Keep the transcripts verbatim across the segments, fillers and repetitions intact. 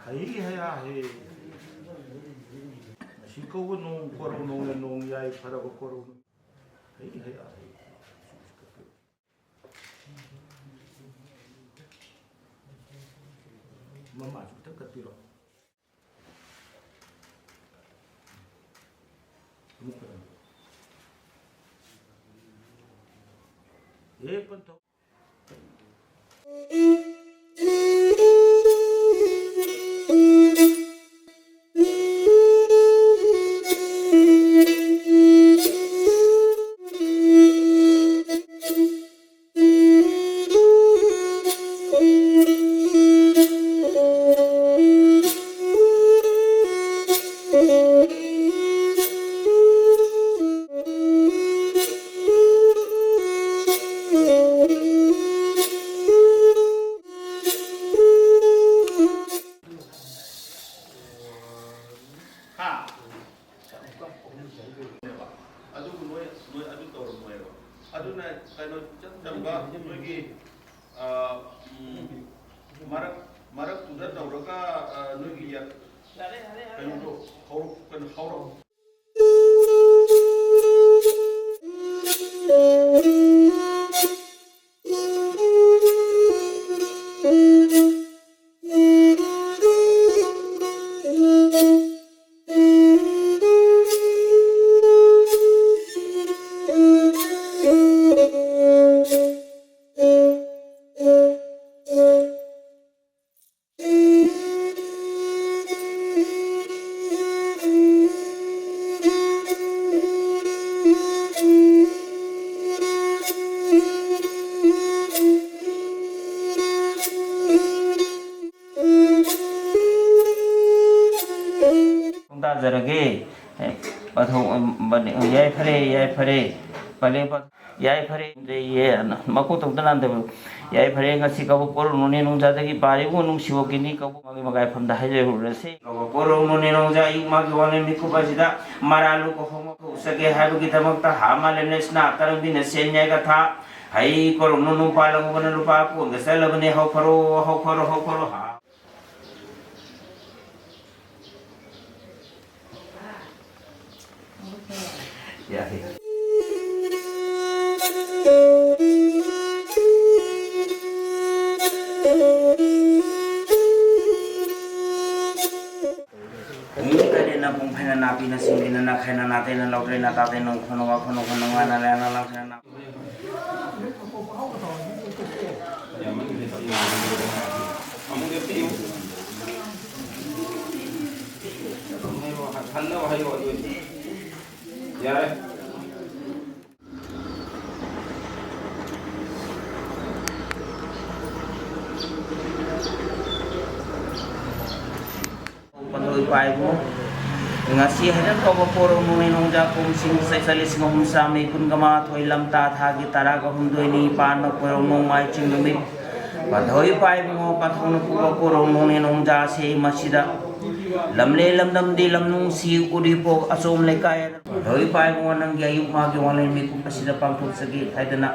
ꯍꯩ ꯍꯌꯥ ꯍꯦ꯫ ꯉꯁꯤ ꯀꯧꯕ ꯅꯣꯡ ꯀꯣꯔꯧ ꯅꯣꯡ ꯌꯥꯏ, ꯅꯣꯡ ꯌꯥꯏ ꯐꯔꯕ ꯀꯣꯔꯧ ꯅꯣꯡ꯫ ꯍꯩ ꯍꯌꯥ ꯍꯦ꯫ ꯃꯃꯥꯁꯨ ꯈꯤꯇꯪ ꯀꯠꯄꯤꯔꯣ꯫ ꯑꯃꯨꯛ ꯈꯤꯇꯪ꯫ ꯑꯦ ꯄꯟꯊꯧ꯫ ꯀꯩꯅꯣꯗꯣ, ꯍꯧꯔꯛ-, ꯀꯩꯅꯣ, ꯍꯧꯔꯛ-, ꯇꯥꯖꯔꯒꯦ꯫ ꯄꯥꯊꯣꯛ-, ꯌꯥꯏꯐꯔꯦ, ꯌꯥꯏꯐꯔꯦ꯫ ꯄꯂꯦꯝ ꯄꯥ-, ꯌꯥꯏꯐꯔꯦ, ꯂꯩꯌꯦ, ꯃꯀꯣꯛ ꯇꯧꯗ ꯅꯥꯟꯗꯕ꯫ ꯌꯥꯏꯐꯔꯦ, ꯉꯁꯤ ꯀꯕꯣꯛ ꯄꯣꯔꯣꯝ ꯅꯣꯡꯅꯦ ꯅꯣꯡꯖꯥꯗꯒꯤ ꯄꯥꯔꯤꯕ ꯅꯨꯡꯁꯤꯕ ꯀꯤꯅꯤ ꯀꯕꯣꯛ ꯃꯥꯒꯤ ꯃꯒꯥꯏꯐꯝꯗ ꯍꯥꯏꯖꯔꯨꯔꯁꯤ꯫ ꯀꯕꯣꯛ ꯄꯣꯔꯣꯝ ꯅꯣꯡꯅꯦ ꯅꯣꯡꯖꯥ ꯑꯌꯨꯛ ꯃꯥꯒꯤ ꯋꯥꯅꯦ ꯃꯤꯀꯨꯞ ꯑꯁꯤꯗ ꯃꯔꯥ ꯂꯨ ꯀꯍꯣꯡ ꯃꯈꯣꯡ ꯎꯆꯒꯦ ꯍꯥꯏꯕꯒꯤꯗꯃꯛꯇ ꯍꯥ ꯃꯥꯂꯦꯝꯅ ꯏꯁꯅꯥ ꯇꯔꯪꯕꯤꯅ ꯁꯦꯟ ꯌꯥꯏ ꯀꯊꯥ ꯍꯩ ꯀꯣꯔꯣꯝ ꯅꯣꯡ ꯄꯥꯜꯂꯒ ꯂꯨꯄꯥ ꯀꯣꯟꯒ ꯆꯠꯂꯕꯅꯦ ꯍꯧ ꯐꯔꯣ, ꯍꯧ ꯐꯔꯣ, ꯍꯧ ꯐꯔꯣ, ꯍꯥ꯫ ꯌꯥꯔꯦ꯫ ꯄꯨꯡ ꯇꯔꯦꯠꯅ ꯄꯨꯡ ꯐꯩꯅ ꯅꯥꯄꯤꯅ ꯁꯤꯡꯕꯤꯅ ꯅꯥꯈꯩꯅ ꯅꯥꯇꯩꯅ ꯂꯧꯗ꯭ꯔꯦꯅ ꯇꯥꯇꯩꯅ ꯎꯈꯣꯟꯅ ꯋꯥꯈꯣꯟꯅ ꯎꯈꯣꯟꯅ ꯉꯥꯅ ꯂꯥꯏꯅ ꯂꯥꯡꯊꯅ ꯅꯥ-, ꯌꯥꯔꯦ꯫ ꯄꯟꯊꯣꯏ ꯄꯥꯏꯕꯨ ꯉꯁꯤ ꯍꯩꯔꯛ ꯀꯧꯕ ꯄꯣꯔꯣꯝ ꯅꯣꯡꯅꯦ ꯅꯣꯡꯖꯥ ꯀꯨꯝꯁꯤꯡ ꯆꯩꯆꯠ ꯂꯤꯁꯤꯡ ꯑꯍꯨꯝ ꯆꯥꯝꯃꯔꯤ ꯀꯨꯟꯒ ꯃꯥꯊꯣꯏ ꯂꯝꯇꯥ ꯊꯥꯒꯤ ꯇꯔꯥꯒ ꯍꯨꯝꯗꯣꯏꯅꯤ ꯄꯥꯟꯕ ꯄꯣꯔꯣꯝ ꯅꯣꯡꯃꯥꯏ ꯆꯤꯡ ꯅꯨꯃꯤꯠ꯫ ꯄꯟꯊꯣꯏ ꯄꯥꯏꯕꯨ ꯄꯟꯊꯧꯅ ꯄꯨꯕ ꯄꯣꯔꯣꯝ ꯅꯣꯡꯅꯦ ꯅꯣꯡꯖꯥꯁꯤ ꯃꯁꯤꯗ ꯂꯝꯂꯦ ꯂꯝꯗꯝꯗꯤ ꯂꯝꯅꯨꯡꯁꯤ ꯎꯔꯤꯄꯣꯛ ꯑꯆꯣꯝ ꯂꯩꯀꯥꯏ꯫ ꯄꯟꯊꯣꯏ ꯄꯥꯏꯕꯨ ꯅꯪꯒꯤ ꯑꯌꯨꯛ ꯃꯥꯒꯤ ꯋꯥꯡꯂꯦꯟ ꯃꯤꯀꯨꯞ ꯑꯁꯤꯗ ꯄꯥꯡꯊꯣꯛꯆꯒꯦ ꯍꯥꯏꯗꯅ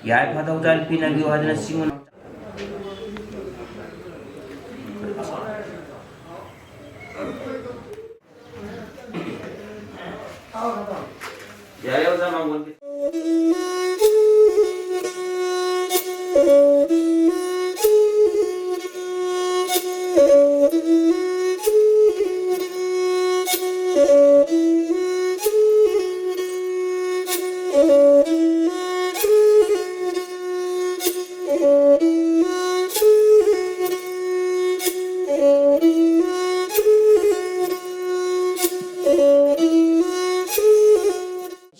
ꯌꯥꯏꯐ ꯊꯧꯖꯥꯜ ꯄꯤꯅꯕꯤꯌꯨ ꯍꯥꯏꯗꯅ ꯆꯤꯡ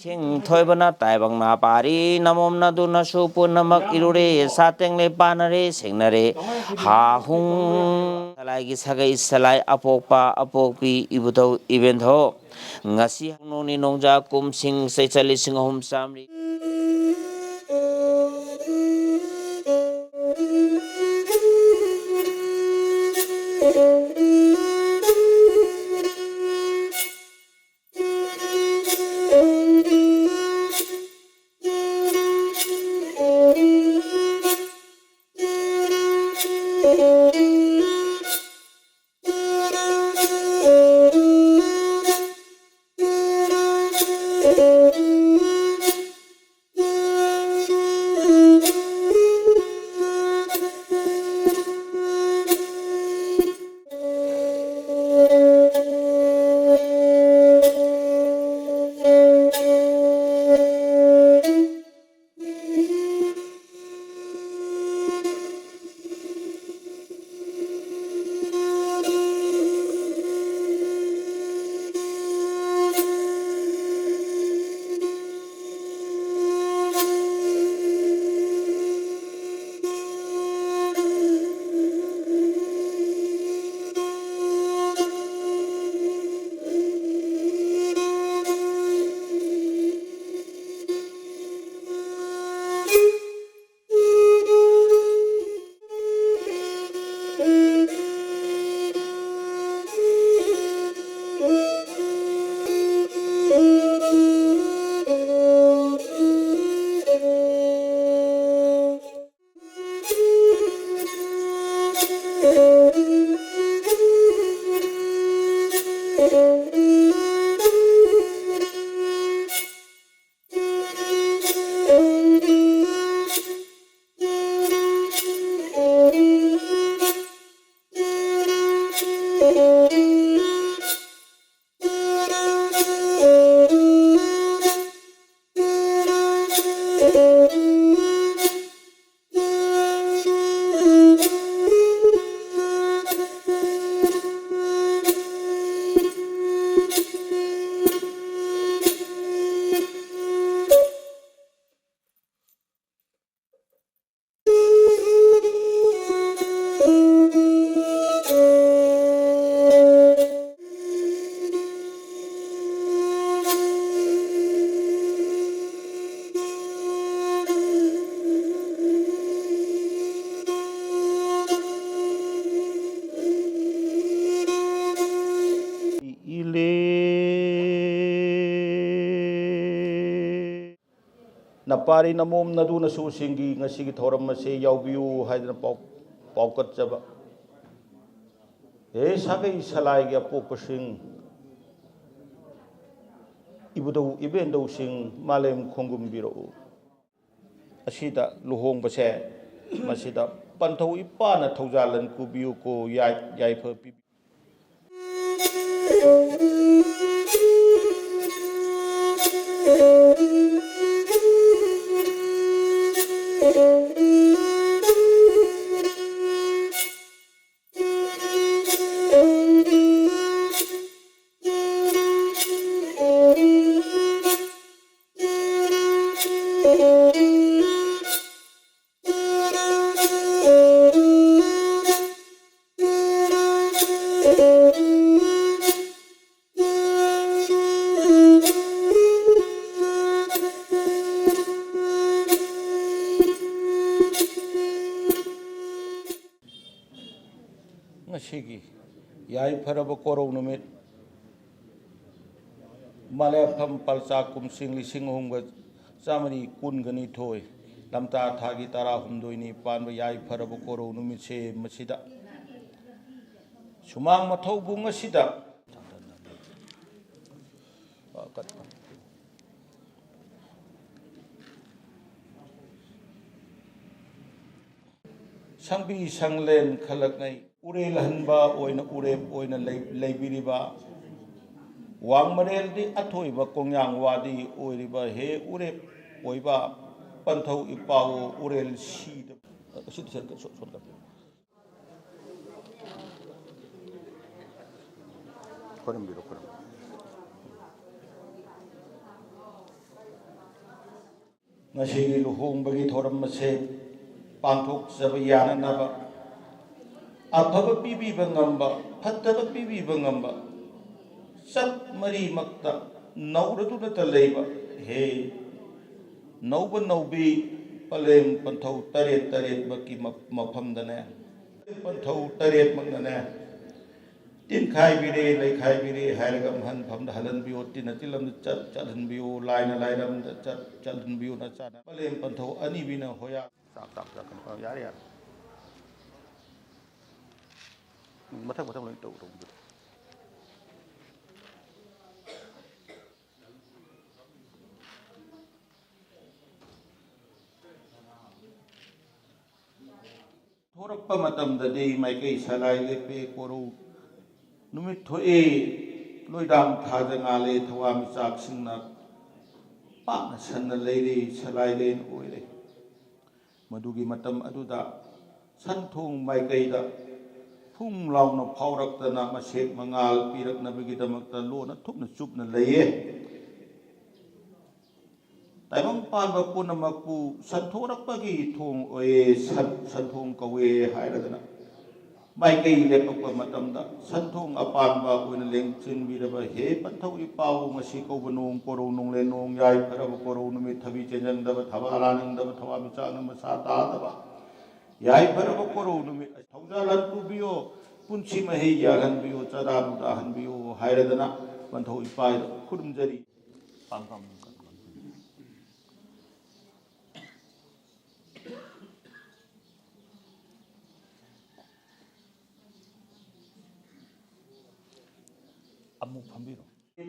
ꯁꯤꯡ ꯊꯣꯏꯕꯅ ꯇꯥꯏꯕꯪ ꯅꯥ ꯄꯥꯔꯤ ꯅꯃꯣꯝꯅꯗꯨꯅꯁꯨ ꯄꯨꯝꯅꯃꯛ ꯏꯔꯨꯔꯦ, ꯁꯥꯇꯦꯡꯂꯦ, ꯄꯥꯅꯔꯦ, ꯁꯦꯡꯅꯔꯦ꯫ ꯍꯥ ꯍꯨꯡ꯫ ꯁꯂꯥꯏꯒꯤ ꯁꯥꯒꯩ ꯁꯂꯥꯏ, ꯑꯄꯣꯛꯄ ꯑꯄꯣꯛꯄꯤ ꯏꯕꯨꯙꯧ ꯏꯕꯦꯟꯙꯧ꯫ ꯉꯁꯤ ꯅꯣꯡꯅꯤ ꯅꯣꯡꯖꯥ ꯀꯨꯝꯁꯤꯡ ꯆꯩꯆꯠ ꯂꯤꯁꯤꯡ ꯑꯍꯨꯝ ꯆꯥꯝꯃꯔꯤ꯫ ꯏꯂꯦ꯫ ꯅꯄꯥꯔꯤ ꯅꯃꯣꯝ ꯅꯗꯨ ꯅꯁꯨꯁꯤꯡꯒꯤ ꯉꯁꯤꯒꯤ ꯊꯧꯔꯝ ꯑꯁꯤ ꯌꯥꯎꯕꯤꯌꯨ ꯍꯥꯏꯗꯅ ꯄꯥꯎ-, ꯄꯥꯎꯀꯠꯆꯕ꯫ ꯍꯦ ꯁꯥꯒꯩ ꯁꯂꯥꯏꯒꯤ ꯑꯄꯣꯛꯄꯁꯤꯡ, ꯏꯕꯨꯙꯧ ꯏꯕꯦꯟꯙꯧꯁꯤꯡ, ꯃꯥꯂꯦꯝ ꯈꯣꯡꯒꯨꯝꯕꯤꯔꯛꯎ꯫ ꯑꯁꯤꯗ ꯂꯨꯍꯣꯡꯕꯁꯦ, ꯃꯁꯤꯗ ꯄꯟꯊꯧ ꯏꯄꯥꯅ ꯊꯧꯖꯥꯜ ꯂꯟ ꯀꯨꯕꯤꯌꯨꯀꯣ, ꯌꯥꯏ-, ꯌꯥꯏꯐ ꯄꯤꯕꯤꯌꯨ꯫ ꯉꯁꯤꯒꯤ ꯌꯥꯏꯐꯔꯕ ꯀꯣꯔꯧ ꯅꯨꯃꯤꯠ, ꯃꯂꯦꯐꯝ ꯄꯜꯆꯥ ꯀꯨꯝꯁꯤꯡ ꯂꯤꯁꯤꯡ ꯑꯍꯨꯝꯒ ꯆꯥꯃꯔꯤ ꯀꯨꯟꯒ ꯅꯤꯊꯣꯏ, ꯂꯝꯇꯥ ꯊꯥꯒꯤ ꯇꯔꯥꯍꯨꯝꯗꯣꯏꯅꯤ ꯄꯥꯟꯕ ꯌꯥꯏꯐꯔꯕ ꯀꯣꯔꯧ ꯅꯨꯃꯤꯠꯁꯦ ꯃꯁꯤꯗ ꯁꯨꯃꯥꯡ ꯃꯊꯧꯕꯨꯡ ꯑꯁꯤꯗ ꯁꯪꯕꯤ ꯁꯪꯂꯦꯟ ꯈꯜꯂꯛꯅꯩ꯫ ꯎꯔꯦꯜꯍꯟꯕ ꯑꯣꯏꯅ ꯎꯔꯦꯞ ꯑꯣꯏꯅ ꯂꯩ-, ꯂꯩꯕꯤꯔꯤꯕ ꯋꯥꯡꯃꯔꯦꯜꯗꯤ ꯑꯊꯣꯏꯕ ꯀꯣꯡꯌꯥꯡ ꯋꯥꯗꯤ ꯑꯣꯏꯔꯤꯕ ꯍꯦ ꯎꯔꯦꯞ ꯑꯣꯏꯕ ꯄꯟꯊꯧ ꯏꯄꯥꯎ ꯎꯔꯦꯜ ꯁꯤꯗ-, ꯁꯤꯗ ꯁꯣ-, ꯁꯣ-, ꯁꯣ-, ꯈꯣꯏꯔꯝꯕꯤꯔꯣ, ꯈꯣꯏꯔꯝꯕꯤꯔꯣ꯫ ꯉꯁꯤꯒꯤ ꯂꯨꯍꯣꯡꯕꯒꯤ ꯊꯧꯔꯝ ꯑꯁꯦ ꯄꯥꯡꯊꯣꯛꯆꯕ ꯌꯥꯅꯅꯕ, ꯑꯐꯕ ꯄꯤꯕꯤꯕ ꯉꯝꯕ, ꯐꯠꯇꯕ ꯄꯤꯕꯤꯕ ꯉꯝꯕ, ꯆꯠ ꯃꯔꯤꯃꯛꯇ ꯅꯧꯔꯗꯨꯅꯇ ꯂꯩꯕ ꯍꯦ ꯅꯧꯕ ꯅꯧꯕꯤ ꯄꯂꯦꯝ ꯄꯟꯊꯧ ꯇꯔꯦꯠ ꯇꯔꯦꯠꯃꯛꯀꯤ ꯃ-, ꯃꯐꯝꯗꯅꯦ, ꯄꯟꯊꯧ ꯇꯔꯦꯠꯃꯛꯅꯅꯦ, ꯇꯤꯟꯈꯥꯏꯕꯤꯔꯦ, ꯂꯩꯈꯥꯏꯕꯤꯔꯦ ꯍꯥꯏꯔꯒ ꯑꯃꯨꯛ ꯍꯟ ꯃꯐꯝꯗ ꯍꯜꯍꯟꯕꯤꯌꯨ, ꯇꯤꯟꯅ ꯇꯤꯜꯂꯝꯗ ꯆꯠ ꯆꯠꯍꯟꯕꯤꯌꯨ, ꯂꯥꯏꯅ ꯂꯥꯏꯔꯝꯗ ꯆꯠ ꯆꯠꯍꯟꯕꯤꯌꯨ, ꯅꯆꯥꯅ ꯄꯂꯦꯝ ꯄꯟꯊꯧ ꯑꯅꯤꯕꯤꯅ ꯍꯣꯌꯥ꯫ ꯆꯥꯛ, ꯆꯥꯛ, ꯆꯥꯛ, ꯀꯩꯅꯣ, ꯌꯥꯔꯦ, ꯌꯥꯔꯦ꯫ ꯃꯊꯪ, ꯃꯊꯪ ꯂꯣꯏ ꯇꯧ, ꯇꯧꯕꯤꯔꯣ꯫ ꯊꯣꯔꯛꯄ ꯃꯇꯝꯗꯗꯤ ꯃꯥꯏꯀꯩ ꯁꯂꯥꯏ ꯂꯦꯞꯄꯦ, ꯀꯣꯔꯧ ꯅꯨꯃꯤꯠ ꯊꯣꯛꯑꯦ, ꯂꯣꯏꯗꯥꯡ ꯊꯥꯖ ꯉꯥꯜꯂꯦ, ꯊꯋꯥꯟꯃꯤꯆꯥꯛꯁꯤꯡꯅ ꯄꯥꯛꯅ ꯁꯟꯅ ꯂꯩꯔꯦ, ꯁꯂꯥꯏꯂꯦꯟ ꯑꯣꯏꯔꯦ꯫ ꯃꯗꯨꯒꯤ ꯃꯇꯝ ꯑꯗꯨꯗ ꯁꯟꯊꯣꯡ ꯃꯥꯏꯀꯩꯗ ꯐꯨꯡ ꯂꯥꯎꯅ ꯐꯥꯎꯔꯛꯇꯅ ꯃꯁꯦꯛ ꯃꯉꯥꯜ ꯄꯤꯔꯛꯅꯕꯒꯤꯗꯃꯛꯇ ꯂꯣꯟꯅ ꯊꯨꯞꯅ ꯆꯨꯞꯅ ꯂꯩꯌꯦ꯫ ꯇꯥꯏꯕꯪ ꯄꯥꯟꯕ ꯄꯨꯝꯅꯃꯛꯄꯨ ꯁꯟꯊꯣꯔꯛꯄꯒꯤ ꯊꯣꯡ ꯑꯣꯏꯌꯦ, ꯁꯟ-, ꯁꯟꯊꯣꯡ ꯀꯧꯋꯦ ꯍꯥꯏꯔꯗꯅ ꯃꯥꯏꯀꯩ ꯂꯦꯞꯄꯛꯄ ꯃꯇꯝꯗ ꯁꯟꯊꯣꯡ ꯑꯄꯥꯟꯕ ꯑꯣꯏꯅ ꯂꯦꯡꯁꯤꯟꯕꯤꯔꯕ ꯍꯦ ꯄꯟꯊꯧ ꯏꯄꯥꯎ, ꯉꯁꯤ ꯀꯧꯕ ꯅꯣꯡ ꯀꯣꯔꯧ ꯅꯣꯡꯂꯦꯟ ꯅꯣꯡ ꯌꯥꯏꯐꯔꯕ ꯀꯣꯔꯧ ꯅꯨꯃꯤꯠ, ꯊꯕꯤ ꯆꯦꯟꯖꯪꯗꯕ, ꯊꯕꯥ ꯂꯥꯅꯤꯡꯗꯕ, ꯊꯋꯥꯟꯃꯤꯆꯥꯛꯅ ꯃꯁꯥ ꯇꯥꯗꯕ ꯌꯥꯏꯐꯔꯕ ꯀꯣꯔꯧ ꯅꯨꯃꯤꯠ, ꯊꯧꯖꯥꯜ ꯍꯟꯕꯤꯌꯣ, ꯄꯨꯟꯁꯤ ꯃꯍꯩ ꯌꯥꯜꯍꯟꯕꯤꯌꯣ, ꯆꯔꯥ ꯅꯨꯡꯗꯥꯍꯟꯕꯤꯌꯣ ꯍꯥꯏꯔꯗꯅ ꯄꯟꯊꯧ ꯏꯄꯥꯗ ꯈꯨꯔꯨꯝꯖꯔꯤ꯫ ꯑꯃꯨꯛ ꯐꯝꯕꯤꯔꯣ꯫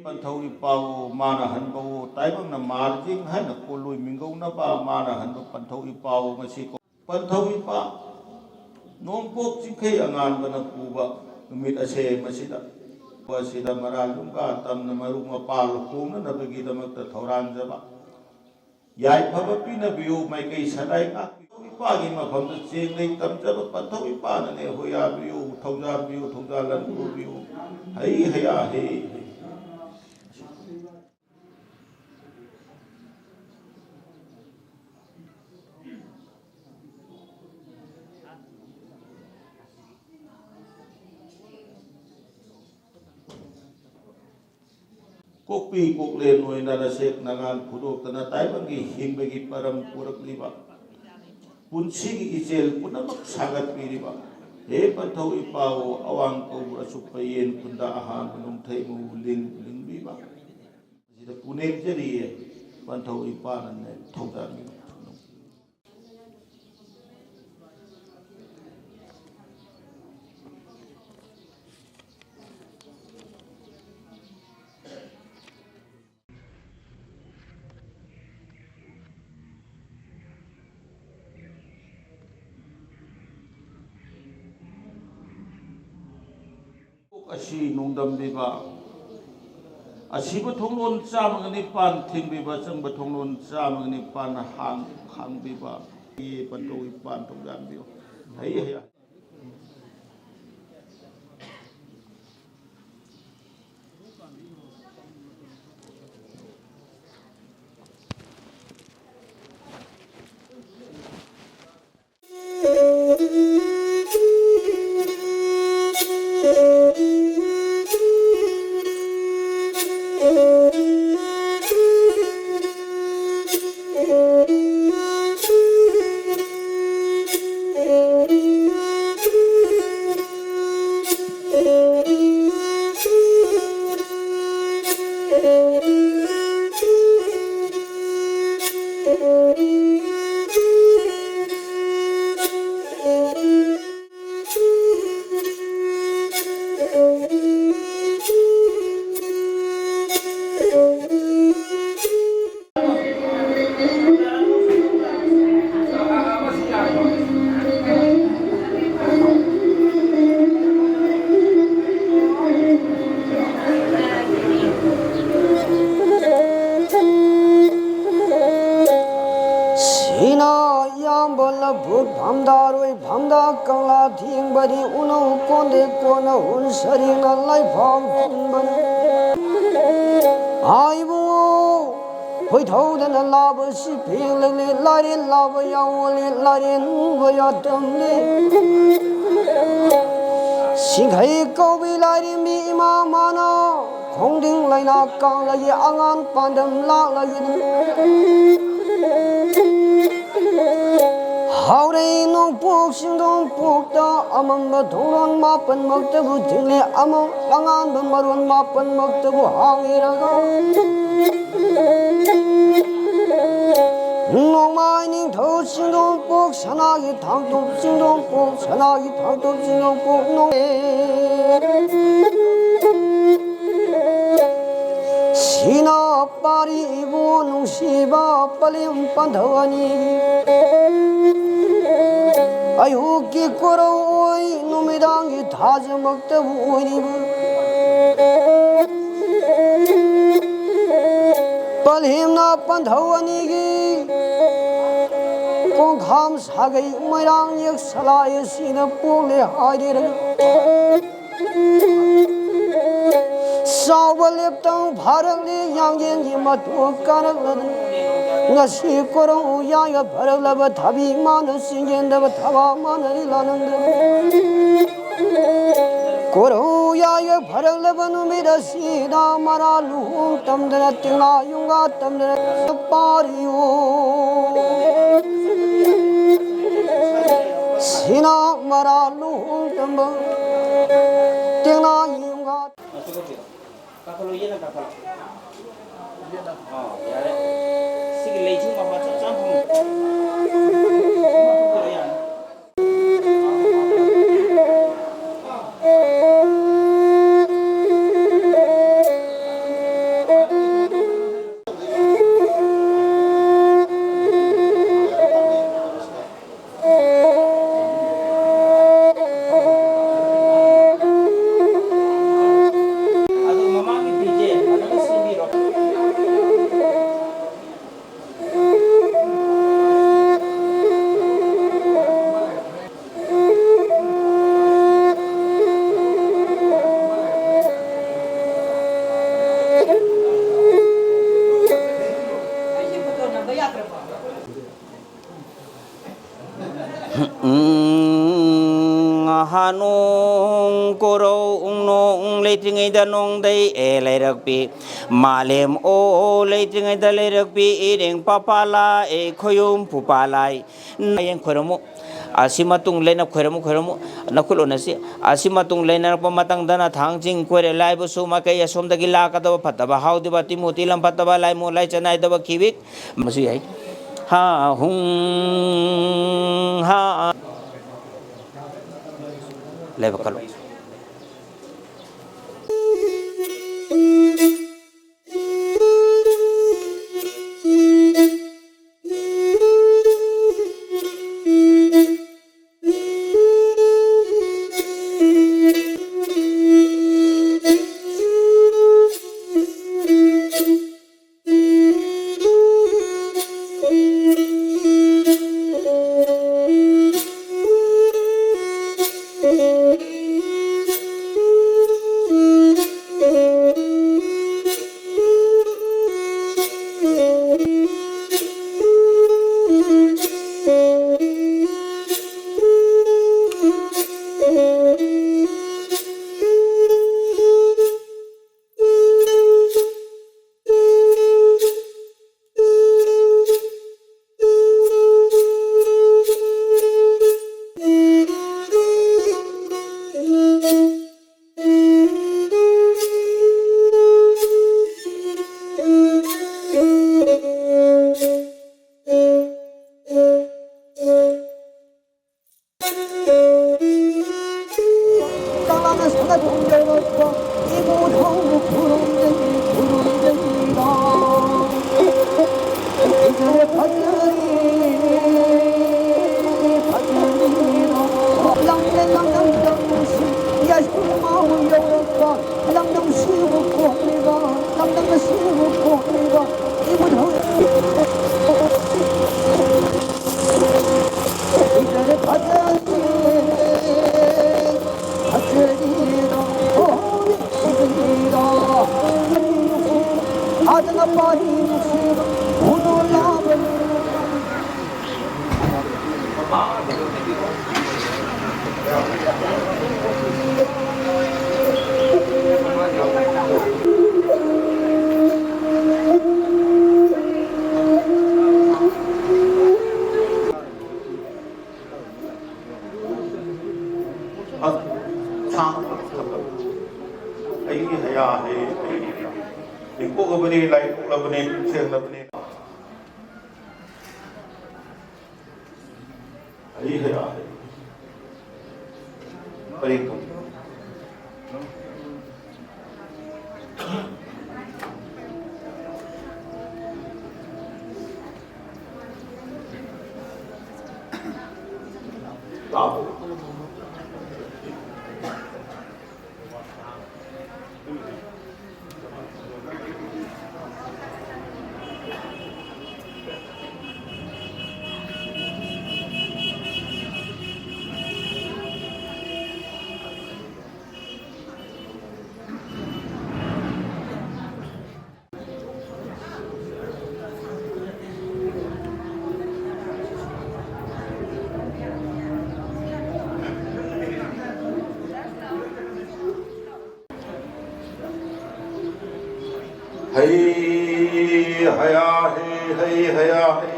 ꯄꯟꯊꯧ ꯏꯄꯥꯎ ꯃꯥꯅ ꯍꯟꯕꯋꯣ, ꯇꯥꯏꯕꯪꯅ ꯃꯥꯔꯖꯤꯡ ꯍꯥꯏꯅ ꯀꯣꯜꯂꯣꯏ ꯃꯤꯡꯒꯧꯅꯕ ꯃꯥꯅ ꯍꯟꯕ ꯄꯟꯊꯧ ꯏꯄꯥꯎ ꯉꯁꯤ ꯀꯣ-, ꯄꯟꯊꯧ ꯏꯄꯥ ꯅꯣꯡꯄꯣꯛ ꯆꯤꯡꯈꯩ ꯑꯉꯥꯟꯕꯅ ꯄꯨꯕ ꯅꯨꯃꯤꯠ ꯑꯁꯦꯝ ꯑꯁꯤꯗ, ꯑꯁꯤꯗ ꯃꯔꯥꯜ ꯌꯨꯝꯒꯥ ꯇꯝꯅ ꯃꯔꯨꯞ ꯃꯄꯥꯡ ꯍꯣꯡꯅꯅꯕꯒꯤꯗꯃꯛꯇ ꯊꯧꯔꯥꯡꯖꯕ ꯌꯥꯏꯐꯕ ꯄꯤꯅꯕꯤꯌꯨ, ꯃꯥꯏꯀꯩ ꯁꯗꯥꯏ ꯉꯥꯛꯄꯤꯌꯨ꯫ ꯏꯄꯥꯒꯤ ꯃꯐꯝꯗ ꯆꯦꯡ ꯂꯩ ꯇꯝꯖꯕ ꯄꯟꯊꯧ ꯏꯄꯥꯅꯅꯦ ꯍꯣꯌꯥꯕꯤꯌꯨ, ꯊꯧꯖꯥꯟꯕꯤꯌꯨ, ꯊꯧꯖꯥꯜ ꯂꯟ ꯄꯨꯕꯤꯌꯨ꯫ ꯍꯩ ꯍꯌꯥ ꯍꯦ ꯍꯦ꯫ ꯀꯣꯛꯄꯤ ꯀꯣꯛꯂꯦꯟ ꯑꯣꯏꯅ ꯅꯁꯦꯛ ꯅꯉꯥꯟ ꯐꯨꯗꯣꯛꯇꯅ ꯇꯥꯏꯕꯪꯒꯤ ꯍꯤꯡꯕꯒꯤ ꯄꯔꯝ ꯄꯨꯔꯛꯂꯤꯕ, ꯄꯨꯟꯁꯤꯒꯤ ꯏꯆꯦꯜ ꯄꯨꯝꯅꯃꯛ ꯁꯥꯒꯠꯄꯤꯔꯤꯕ ꯍꯦ ꯄꯟꯊꯧ ꯏꯄꯥ ꯍꯣ, ꯑꯋꯥꯡ ꯀꯧꯕ꯭ꯔꯨ ꯑꯁꯨꯞꯄ ꯌꯦꯟ ꯈꯨꯟꯗ ꯑꯍꯥꯟꯕ ꯅꯣꯡꯊꯩ ꯃꯨ ꯂꯤꯡ ꯂꯤꯡꯕꯤꯕ ꯑꯁꯤꯗ ꯄꯨꯅꯦꯝꯖꯔꯤꯌꯦ꯫ ꯄꯟꯊꯧ ꯏꯄꯥꯅꯅꯦ ꯊꯧꯖꯥꯟꯕꯤꯕ꯫ ꯑꯁꯤ ꯅꯣꯡꯗꯝꯕꯤꯕ, ꯑꯁꯤꯕ ꯊꯣꯡꯂꯣꯟ ꯆꯥꯝꯃꯒ ꯅꯤꯄꯥꯟ ꯊꯤꯡꯕꯤꯕ, ꯑꯆꯪꯕ ꯊꯣꯡꯂꯣꯟ ꯆꯥꯝꯃꯒ ꯅꯤꯄꯥꯟ ꯍꯥꯡ-, ꯍꯥꯡꯕꯤꯕ, ꯄꯟꯊꯧ ꯏꯄꯥꯟ ꯊꯧꯖꯥꯟꯕꯤꯌꯨ꯫ ꯍꯩ ꯍꯩ꯫ ꯐꯝꯗꯥꯔꯣꯏ ꯐꯝꯗꯥ ꯀꯪꯂꯥ ꯊꯦꯡꯕꯗꯤ ꯎꯅꯧ ꯀꯣꯟꯗꯦ ꯀꯣꯟꯅ ꯍꯨꯟ ꯁꯔꯤꯡꯅ ꯂꯥꯏꯐꯥꯎ ꯊꯤꯡꯕꯅꯤ꯫ ꯍꯥꯏꯕꯨ ꯈꯣꯏꯊꯧꯗꯅ ꯂꯥꯕꯁꯤ ꯐꯦꯡꯂꯛꯂꯤ, ꯂꯥꯏꯔꯦꯟ ꯂꯥꯕ ꯌꯥꯎꯋꯣꯂꯤ, ꯂꯥꯏꯔꯦꯟ ꯎꯕ ꯌꯥꯇꯝꯂꯤ꯫ ꯁꯤꯡꯈꯩ ꯀꯧꯕꯤ ꯂꯥꯏꯔꯦꯝꯕꯤ ꯏꯃꯥ ꯃꯥꯅ ꯈꯣꯡꯗꯤꯡ ꯂꯩꯅꯥ ꯀꯥꯡꯂꯒꯤ ꯑꯉꯥꯟ ꯄꯥꯟꯗꯝ ꯂꯥꯛꯂꯒꯤ ꯍꯥꯎꯔꯦ ꯅꯣꯡꯄꯣꯛ ꯆꯤꯡꯗꯣꯡ ꯄꯣꯛꯇ ꯑꯃꯝꯕ ꯊꯣꯡꯂꯣꯟ ꯃꯥꯄꯟꯃꯛꯇꯕꯨ ꯊꯤꯡꯂꯦ, ꯑꯃꯝ ꯑꯉꯥꯟꯕ ꯃꯔꯣꯟ ꯃꯥꯄꯟꯃꯛꯇꯕꯨ ꯍꯥꯡꯉꯤꯔꯒ꯫ ꯅꯣꯡꯃꯥꯏ ꯅꯤꯡꯊꯧ ꯆꯤꯡꯗꯣꯡ ꯄꯣꯛ ꯁꯅꯥꯒꯤ ꯊꯥꯡꯇꯣꯞ ꯆꯤꯡꯗꯣꯡ ꯄꯣꯛ ꯁꯅꯥꯒꯤ ꯊꯥꯡꯇꯣꯞ ꯆꯤꯡꯗꯣꯡ ꯄꯣꯛ ꯅꯣꯡ ꯁꯤꯅ ꯄꯥꯔꯤ ꯏꯕꯨ ꯅꯨꯡꯁꯤꯕ ꯄꯂꯦꯝ ꯄꯟꯊꯧ ꯑꯅꯤ꯫ ꯑꯌꯨꯛꯀꯤ ꯀꯣꯔꯧ ꯑꯣꯏ ꯅꯨꯃꯤꯗꯥꯡꯒꯤ ꯊꯥꯖꯃꯛꯇꯕꯨ ꯑꯣꯏꯔꯤꯕ ꯄꯂꯦꯝꯅ ꯄꯟꯊꯧ ꯑꯅꯤꯒꯤ ꯀꯣꯡꯈꯥꯝ ꯁꯥꯒꯩ ꯃꯣꯏꯔꯥꯡ ꯌꯦꯛ ꯁꯂꯥꯏ ꯑꯁꯤꯅ ꯄꯣꯛꯂꯦ ꯍꯥꯏꯔꯤꯔ꯫ ꯆꯥꯎꯕ ꯂꯦꯞꯇꯪ ꯐꯥꯔꯛꯂꯤ ꯌꯥꯡꯌꯦꯟꯒꯤ ꯃꯇꯨ ꯀꯥꯔꯛꯂꯗꯅ꯫ ꯉꯁꯤ ꯀꯣꯔꯧ ꯌꯥꯏꯒ ꯐꯔꯛꯂꯕ ꯊꯕꯤ ꯃꯥꯅ ꯆꯤꯡꯖꯦꯟꯗꯕ ꯊꯕꯥ ꯃꯥꯅ ꯂꯥꯅꯝꯗꯕ꯫ ꯀꯣꯔꯧ ꯌꯥꯏꯒ ꯐꯔꯛꯂꯕ ꯅꯨꯃꯤꯠ ꯑꯁꯤꯗ ꯃꯔꯥ ꯂꯨꯍꯣꯡ ꯇꯝꯗꯅ ꯇꯤꯡꯅꯥ ꯌꯨꯝꯒꯥ ꯇꯝꯗꯅ ꯄꯥꯔꯤꯌꯣ꯫ ꯁꯤꯅ ꯃꯔꯥ ꯂꯨꯍꯣꯡ ꯇꯝꯕ ꯇꯦꯡꯅꯥ ꯌꯨꯝꯒꯥ꯫ ꯀꯥꯈꯠꯂꯣ, ꯌꯦꯠꯅ ꯀꯥꯈꯠꯂꯣ꯫ ꯑꯥ, ꯌꯥꯔꯦ꯫ ꯁꯤꯒꯤ ꯂꯩꯁꯤꯡ ꯃꯄꯥ ꯆꯞ ꯆꯥꯅ ꯐꯪꯉꯦ꯫ ꯌꯥꯅꯤ꯫ ꯑꯗꯨ ꯃꯃꯥꯡꯒꯤ ꯐꯤꯁꯦ ꯐꯖꯅ ꯁꯤꯕꯤꯔꯣ꯫ ꯄꯣꯔꯧ ꯎꯪꯅꯣ ꯎꯪ ꯂꯩꯇ꯭ꯔꯤꯉꯩꯗ ꯅꯣꯡꯗꯩ ꯑꯦ ꯂꯩꯔꯛꯄꯤ꯫ ꯃꯥꯂꯦꯝ ꯑꯣ ꯂꯩꯇ꯭ꯔꯤꯉꯩꯗ ꯂꯩꯔꯛꯄꯤ꯫ ꯏꯔꯦꯡ ꯄꯥꯄꯥꯂꯥ ꯑꯦ ꯈꯣꯌꯨꯝ ꯄꯨꯄꯥꯂꯥꯏ꯫ ꯍꯌꯦꯡ ꯈꯣꯏꯔꯝꯃꯨ꯫ ꯑꯁꯤ ꯃꯇꯨꯡ ꯂꯩꯅ ꯈꯣꯏꯔꯝꯃꯨ, ꯈꯣꯏꯔꯝꯃꯨ꯫ ꯅꯈꯨꯠ ꯎꯅꯁꯤ꯫ ꯑꯁꯤ ꯃꯇꯨꯡ ꯂꯩꯅꯔꯛꯄ ꯃꯇꯝꯗꯅ ꯊꯥꯡ ꯆꯤꯡ ꯀꯣꯏꯔꯦ ꯂꯥꯏꯕꯁꯨ ꯃꯥꯏꯀꯩ ꯑꯁꯣꯝꯗꯒꯤ ꯂꯥꯛꯀꯗꯕ ꯐꯠꯇꯕ ꯍꯥꯎꯗꯕ ꯇꯤꯃꯨ ꯇꯤꯂꯝ ꯐꯠꯇꯕ ꯂꯥꯏꯃꯨ ꯂꯥꯏꯆ ꯅꯥꯏꯗꯕ ꯀꯤꯋꯤꯛ ꯑꯃꯁꯨ ꯌꯥꯏ꯫ ꯍꯥ ꯍꯨꯡ ꯍꯥ꯫ ꯂꯥꯏꯕꯛ ꯀꯜꯂꯨ꯫ ꯑꯩꯒꯤ ꯍꯌꯥ ꯍꯦ, ꯑꯩꯒꯤ ꯍꯌꯥ꯫ ꯂꯤꯡꯀꯣꯛꯂꯕꯅꯤ, ꯂꯥꯏꯀꯣꯛꯂꯕꯅꯤ, ꯄꯨꯛꯁꯦꯡꯂꯕꯅꯤ꯫ ꯑꯩꯒꯤ ꯍꯌꯥ ꯍꯦ꯫ ꯄꯔꯦꯡ ꯊꯝ꯫ ꯇꯥꯕ꯭ꯔꯣ? ꯍꯩ ꯍꯌꯥ ꯍꯦ, ꯍꯩ ꯍꯌꯥ ꯍꯦ꯫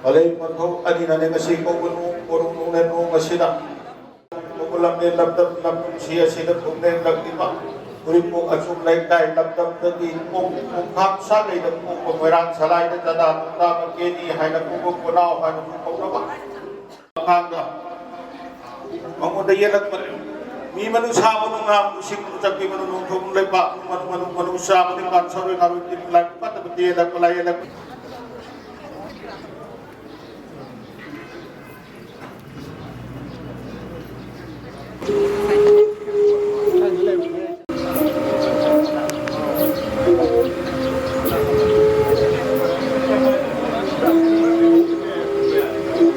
ꯑꯂꯩ ꯃꯊꯧ ꯑꯅꯤꯅꯅꯦ ꯉꯁꯤ ꯀꯧꯕ ꯅꯣꯡ, ꯀꯣꯔꯧ ꯅꯣꯡꯂꯦꯟ ꯅꯣꯡ ꯑꯁꯤꯗ꯫ ꯀꯧꯕ ꯂꯝꯕꯦꯟ ꯂꯝꯗꯝ ꯂꯝꯗꯝꯁꯤ ꯑꯁꯤꯗ ꯈꯨꯝꯅꯩ ꯂꯝꯕꯤꯃ ꯎꯔꯤꯄꯣꯛ ꯑꯆꯨꯝ ꯂꯩꯀꯥꯏ ꯂꯝꯗꯝꯗꯒꯤ ꯄꯣꯛ ꯄꯣꯛꯈꯥꯛ ꯁꯥꯒꯩꯗ ꯄꯣꯛꯄ ꯃꯣꯏꯔꯥꯡ ꯁꯂꯥꯏꯗ ꯆꯥꯗꯥ ꯇꯨꯡꯗꯥ ꯃꯀꯦꯅꯤ ꯍꯥꯏꯅ ꯀꯧꯕ ꯈꯨꯅꯥꯎ ꯍꯥꯏꯅꯁꯨ ꯀꯧꯅꯕ꯫ ꯃꯈꯥꯗ ꯃꯉꯣꯟꯗ ꯌꯦꯜꯂꯛꯄ ꯃꯤ ꯃꯅꯨ ꯁꯥ ꯃꯅꯨ ꯉꯥ ꯃꯅꯨ ꯁꯤꯡ ꯃꯅꯨ ꯆꯠꯄꯤ ꯃꯅꯨ ꯅꯣꯡꯊꯣꯡ ꯂꯩꯄꯥꯛ ꯃꯅꯨ ꯃꯅꯨ ꯃꯅꯨ ꯆꯥ ꯃꯅꯨ ꯄꯥꯟ ꯁꯔꯣꯏ ꯉꯥꯔꯣꯏ ꯇꯤꯟ ꯂꯥꯏ ꯐꯠꯇꯕ ꯇꯦꯜꯂꯛꯄ ꯂꯥꯏ ꯌꯦꯜꯂꯛꯄ꯫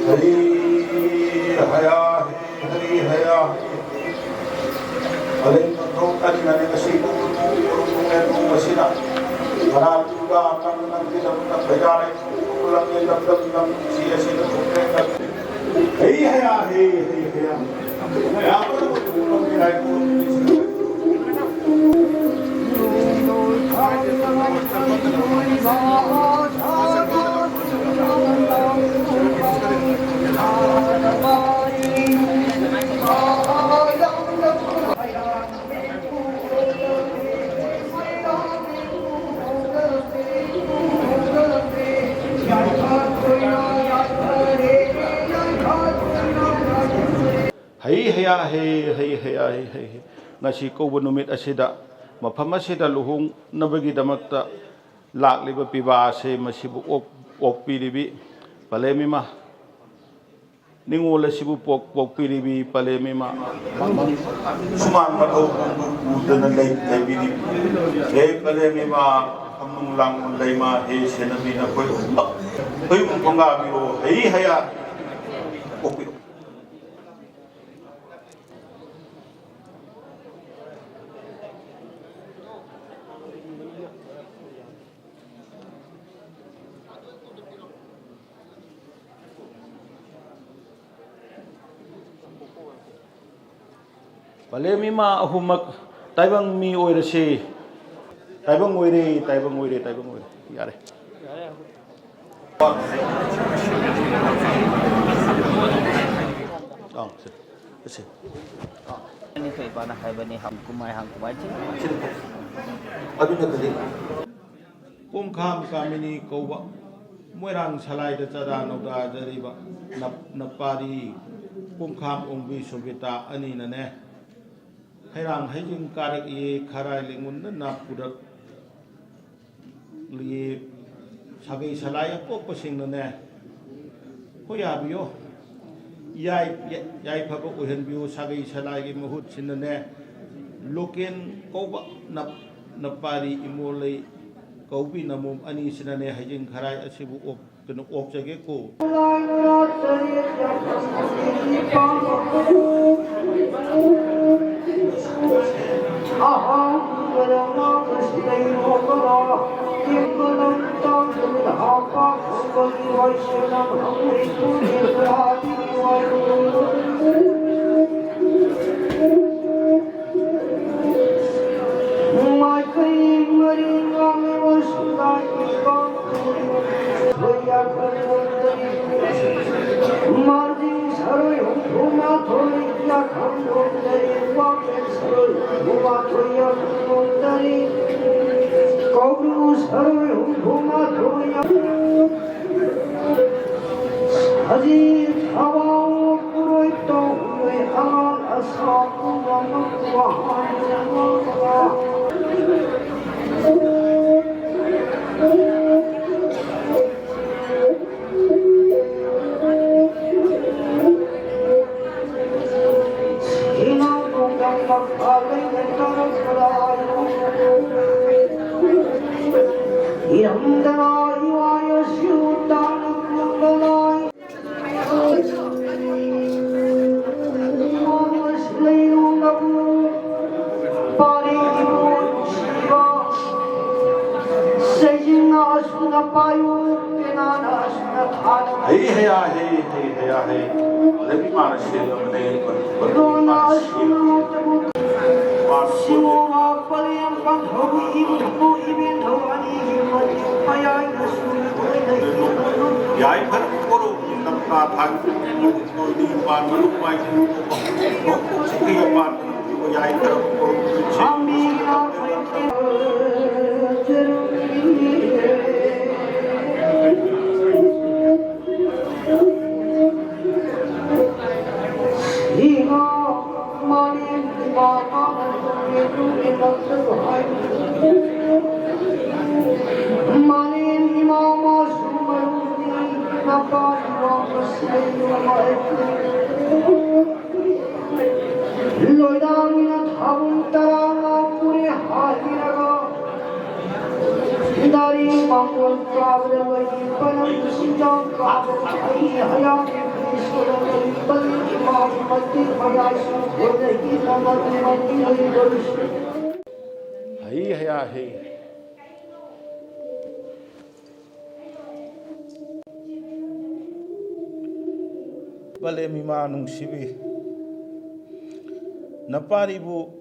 ꯍꯔꯤ ꯍꯌꯥ ꯍꯦ, ꯍꯔꯤ ꯍꯌꯥ ꯍꯦ꯫ ꯑꯂꯩ ꯃꯊꯧ ꯀꯟꯅ ꯉꯁꯤ ꯄꯨꯡ ꯇꯔꯨꯛ ꯄꯨꯡ ꯇꯔꯦꯠ ꯄꯨꯡ ꯑꯁꯤꯗ ꯃꯅꯥꯛꯇ ꯑꯀꯟꯕ ꯅꯪꯒꯤꯗꯃꯛꯇ ꯈꯣꯏꯗꯥꯔꯦ꯫ ꯂꯝꯕꯤ ꯂꯝꯗꯝ ꯂꯝꯁꯤ ꯑꯁꯤꯗ ꯊꯣꯛꯈ꯭ꯔꯦ꯫ ꯍꯩ ꯍꯌꯥ ꯍꯦ, ꯍꯩ ꯍꯌꯥ꯫ ꯃꯌꯥꯝ ꯑꯃ ꯂꯝꯕꯤ ꯂꯥꯏ ꯈꯨꯔꯨꯝ ꯍꯦ, ꯍꯦ, ꯍꯦ, ꯍꯦ, ꯍꯦ, ꯍꯦ꯫ ꯉꯁꯤ ꯀꯧꯕ ꯅꯨꯃꯤꯠ ꯑꯁꯤꯗ, ꯃꯐꯝ ꯑꯁꯤꯗ ꯂꯨꯍꯣꯡꯅꯕꯒꯤꯗꯃꯛꯇ ꯂꯥꯛꯂꯤꯕ ꯄꯤꯕꯥ ꯑꯁꯦ ꯃꯁꯤꯕꯨ ꯑꯣꯛ-, ꯑꯣꯛꯄꯤꯔꯤꯕꯤ ꯄꯂꯦꯝ ꯏꯃꯥ, ꯅꯤꯡꯉꯣꯜ ꯑꯁꯤꯕꯨ ꯄꯣꯛ-, ꯄꯣꯛꯄꯤꯔꯤꯕꯤ ꯄꯂꯦꯝ ꯏꯃꯥ, ꯁꯨꯃꯥꯡ ꯃꯊꯧ ꯄꯨꯝꯕ ꯄꯨꯗꯅ ꯂꯩ-, ꯂꯩꯕꯤꯔꯤꯕꯤ ꯍꯦ ꯄꯂꯦꯝ ꯏꯃꯥ, ꯐꯝꯅꯨꯡ ꯂꯥꯡꯕ ꯂꯩꯃ ꯍꯦ ꯁꯦꯟꯅꯕꯤ, ꯅꯈꯣꯏ ꯑꯍꯨꯝꯃꯛ ꯍꯨꯏꯕꯨ ꯊꯣꯡꯒꯥꯕꯤꯔꯣ, ꯍꯩ ꯍꯌꯥ ꯄꯣꯛꯄꯤꯔꯣ꯫ ꯄꯂꯦꯝ ꯏꯃꯥ ꯑꯍꯨꯝꯃꯛ ꯇꯥꯏꯕꯪ ꯃꯤ ꯑꯣꯏꯔꯁꯤ꯫ ꯇꯥꯏꯕꯪ ꯑꯣꯏꯔꯦ, ꯇꯥꯏꯕꯪ ꯑꯣꯏꯔꯦ, ꯇꯥꯏꯕꯪ ꯑꯣꯏꯔꯦ꯫ ꯌꯥꯔꯦ꯫ ꯑꯥ, ꯁꯦ, ꯁꯦ꯫ ꯑꯅꯤ ꯊꯣꯛꯏꯕꯅ ꯍꯥꯏꯕꯅꯤ, ꯍꯪꯀꯨꯃꯥꯏ, ꯍꯪꯀꯨꯃꯥꯏ ꯆꯤꯡ꯫ ꯑꯗꯨꯅ ꯀꯔꯤ? ꯄꯨꯡꯈꯥꯝ ꯀꯥꯃꯤꯅꯤ ꯀꯧꯕ ꯃꯣꯏꯔꯥꯡ ꯁꯂꯥꯏꯗ ꯆꯥꯗꯥ ꯅꯧꯗꯥꯖꯔꯤꯕ ꯅꯞ-, ꯅꯄꯥꯔꯤ ꯄꯨꯡꯈꯥꯝ ꯑꯣꯡꯕꯤ ꯁꯣꯕꯤꯇꯥ ꯑꯅꯤꯅꯅꯦ, ꯍꯩꯔꯥꯡ ꯍꯩꯖꯤꯡ ꯀꯥꯔꯛꯏ, ꯈꯔꯥꯏ ꯂꯤꯡꯒꯨꯟꯗ ꯅꯥ ꯄꯨꯔꯛꯂꯤ꯫ ꯁꯥꯒꯩ ꯁꯂꯥꯏ ꯑꯄꯣꯛꯄꯁꯤꯡꯅꯅꯦ, ꯍꯣꯏ, ꯌꯥꯕꯤꯌꯨ, ꯌꯥꯏ-, ꯌꯥꯏꯐꯕ ꯑꯣꯏꯍꯟꯕꯤꯌꯨ꯫ ꯁꯥꯒꯩ ꯁꯂꯥꯏꯒꯤ ꯃꯍꯨꯠ ꯁꯤꯟꯅꯅꯦ, ꯂꯣꯀꯦꯟ ꯀꯧꯕ ꯅꯞ-, ꯅꯄꯥꯔꯤ ꯏꯃꯣꯂꯩ ꯀꯧꯕꯤ ꯅꯃꯣꯝ ꯑꯅꯤꯁꯤꯅꯅꯦ, ꯍꯩꯖꯤꯡ ꯈꯔꯥꯏ ꯑꯁꯤꯕꯨ ꯑꯣꯛ-, ꯀꯩꯅꯣ, ꯑꯣꯛꯆꯒꯦꯀꯣ꯫ ꯃꯥꯏꯀꯩ ꯃꯔꯤ ꯉꯥꯡꯂꯕ ꯁꯨꯗꯥꯏꯒꯤ ꯄꯥꯎ ꯃꯥꯔꯖꯤꯡ ꯁꯔꯣꯏ ꯍꯨꯝꯐꯨ ꯃꯥꯊꯣꯏ ꯌꯥꯈꯪꯂꯣꯝꯗꯒꯤ ꯋꯥꯄꯦꯟ ꯁꯔꯣꯏ ꯍꯨꯝꯐꯨ ꯃꯥꯊꯣꯏ ꯌꯥꯈꯪꯂꯣꯝꯗꯒꯤ ꯀꯧꯕ꯭ꯔꯨ ꯁꯔꯣꯏ ꯍꯨꯝꯐꯨ ꯃꯥꯊꯣꯏ ꯌꯥꯈꯪ ꯁꯖꯤ ꯊꯋꯥꯎ ꯄꯨꯔꯣꯏ ꯇꯧꯔꯣꯏ ꯑꯉꯥꯡ ꯍꯩ ꯍꯌꯥ ꯍꯩ, ꯍꯩ ꯍꯌꯥ ꯍꯩ꯫ ꯂꯩꯕꯤ ꯃꯥꯅ ꯁꯦꯝꯂꯕꯅꯦ, ꯂꯣꯟꯅ ꯁꯦꯝꯂꯕꯅꯦ꯫ ꯌꯥꯏꯐꯔꯕ ꯀꯣꯔꯧꯒꯤ ꯅꯝꯅ ꯊꯥꯡ ꯌꯥꯏꯐꯔꯕ ꯀꯣꯔꯧꯒꯤ ꯂꯣꯏꯅꯥꯡꯅ ꯊꯥꯕꯜ ꯇꯔꯥꯃꯉꯥ ꯄꯨꯔꯦ ꯍꯥꯏꯔꯒ ꯗꯥꯔꯤ ꯃꯥꯡꯒꯣꯜ ꯀꯥꯕꯗ ꯂꯣꯏꯒꯤ ꯄꯅꯝ ꯁꯤꯡꯖꯥꯎ ꯀꯥꯕꯗ ꯑꯩ ꯍꯌꯥꯡ ꯏꯁꯣꯔ ꯂꯩꯕꯒꯤ ꯏꯃꯥꯒꯤ ꯃꯇꯤꯛ ꯃꯌꯥꯏꯁꯨ ꯍꯣꯠꯅꯈꯤ ꯅꯃꯗꯤ ꯃꯇꯤꯛ ꯂꯩꯕꯁꯨ꯫ ꯍꯩ ꯍꯌꯥ ꯍꯩ꯫ ꯄꯂꯦꯝ ꯏꯃꯥ ꯅꯨꯡꯁꯤꯕꯤ, ꯅꯄꯥꯔꯤꯕꯨ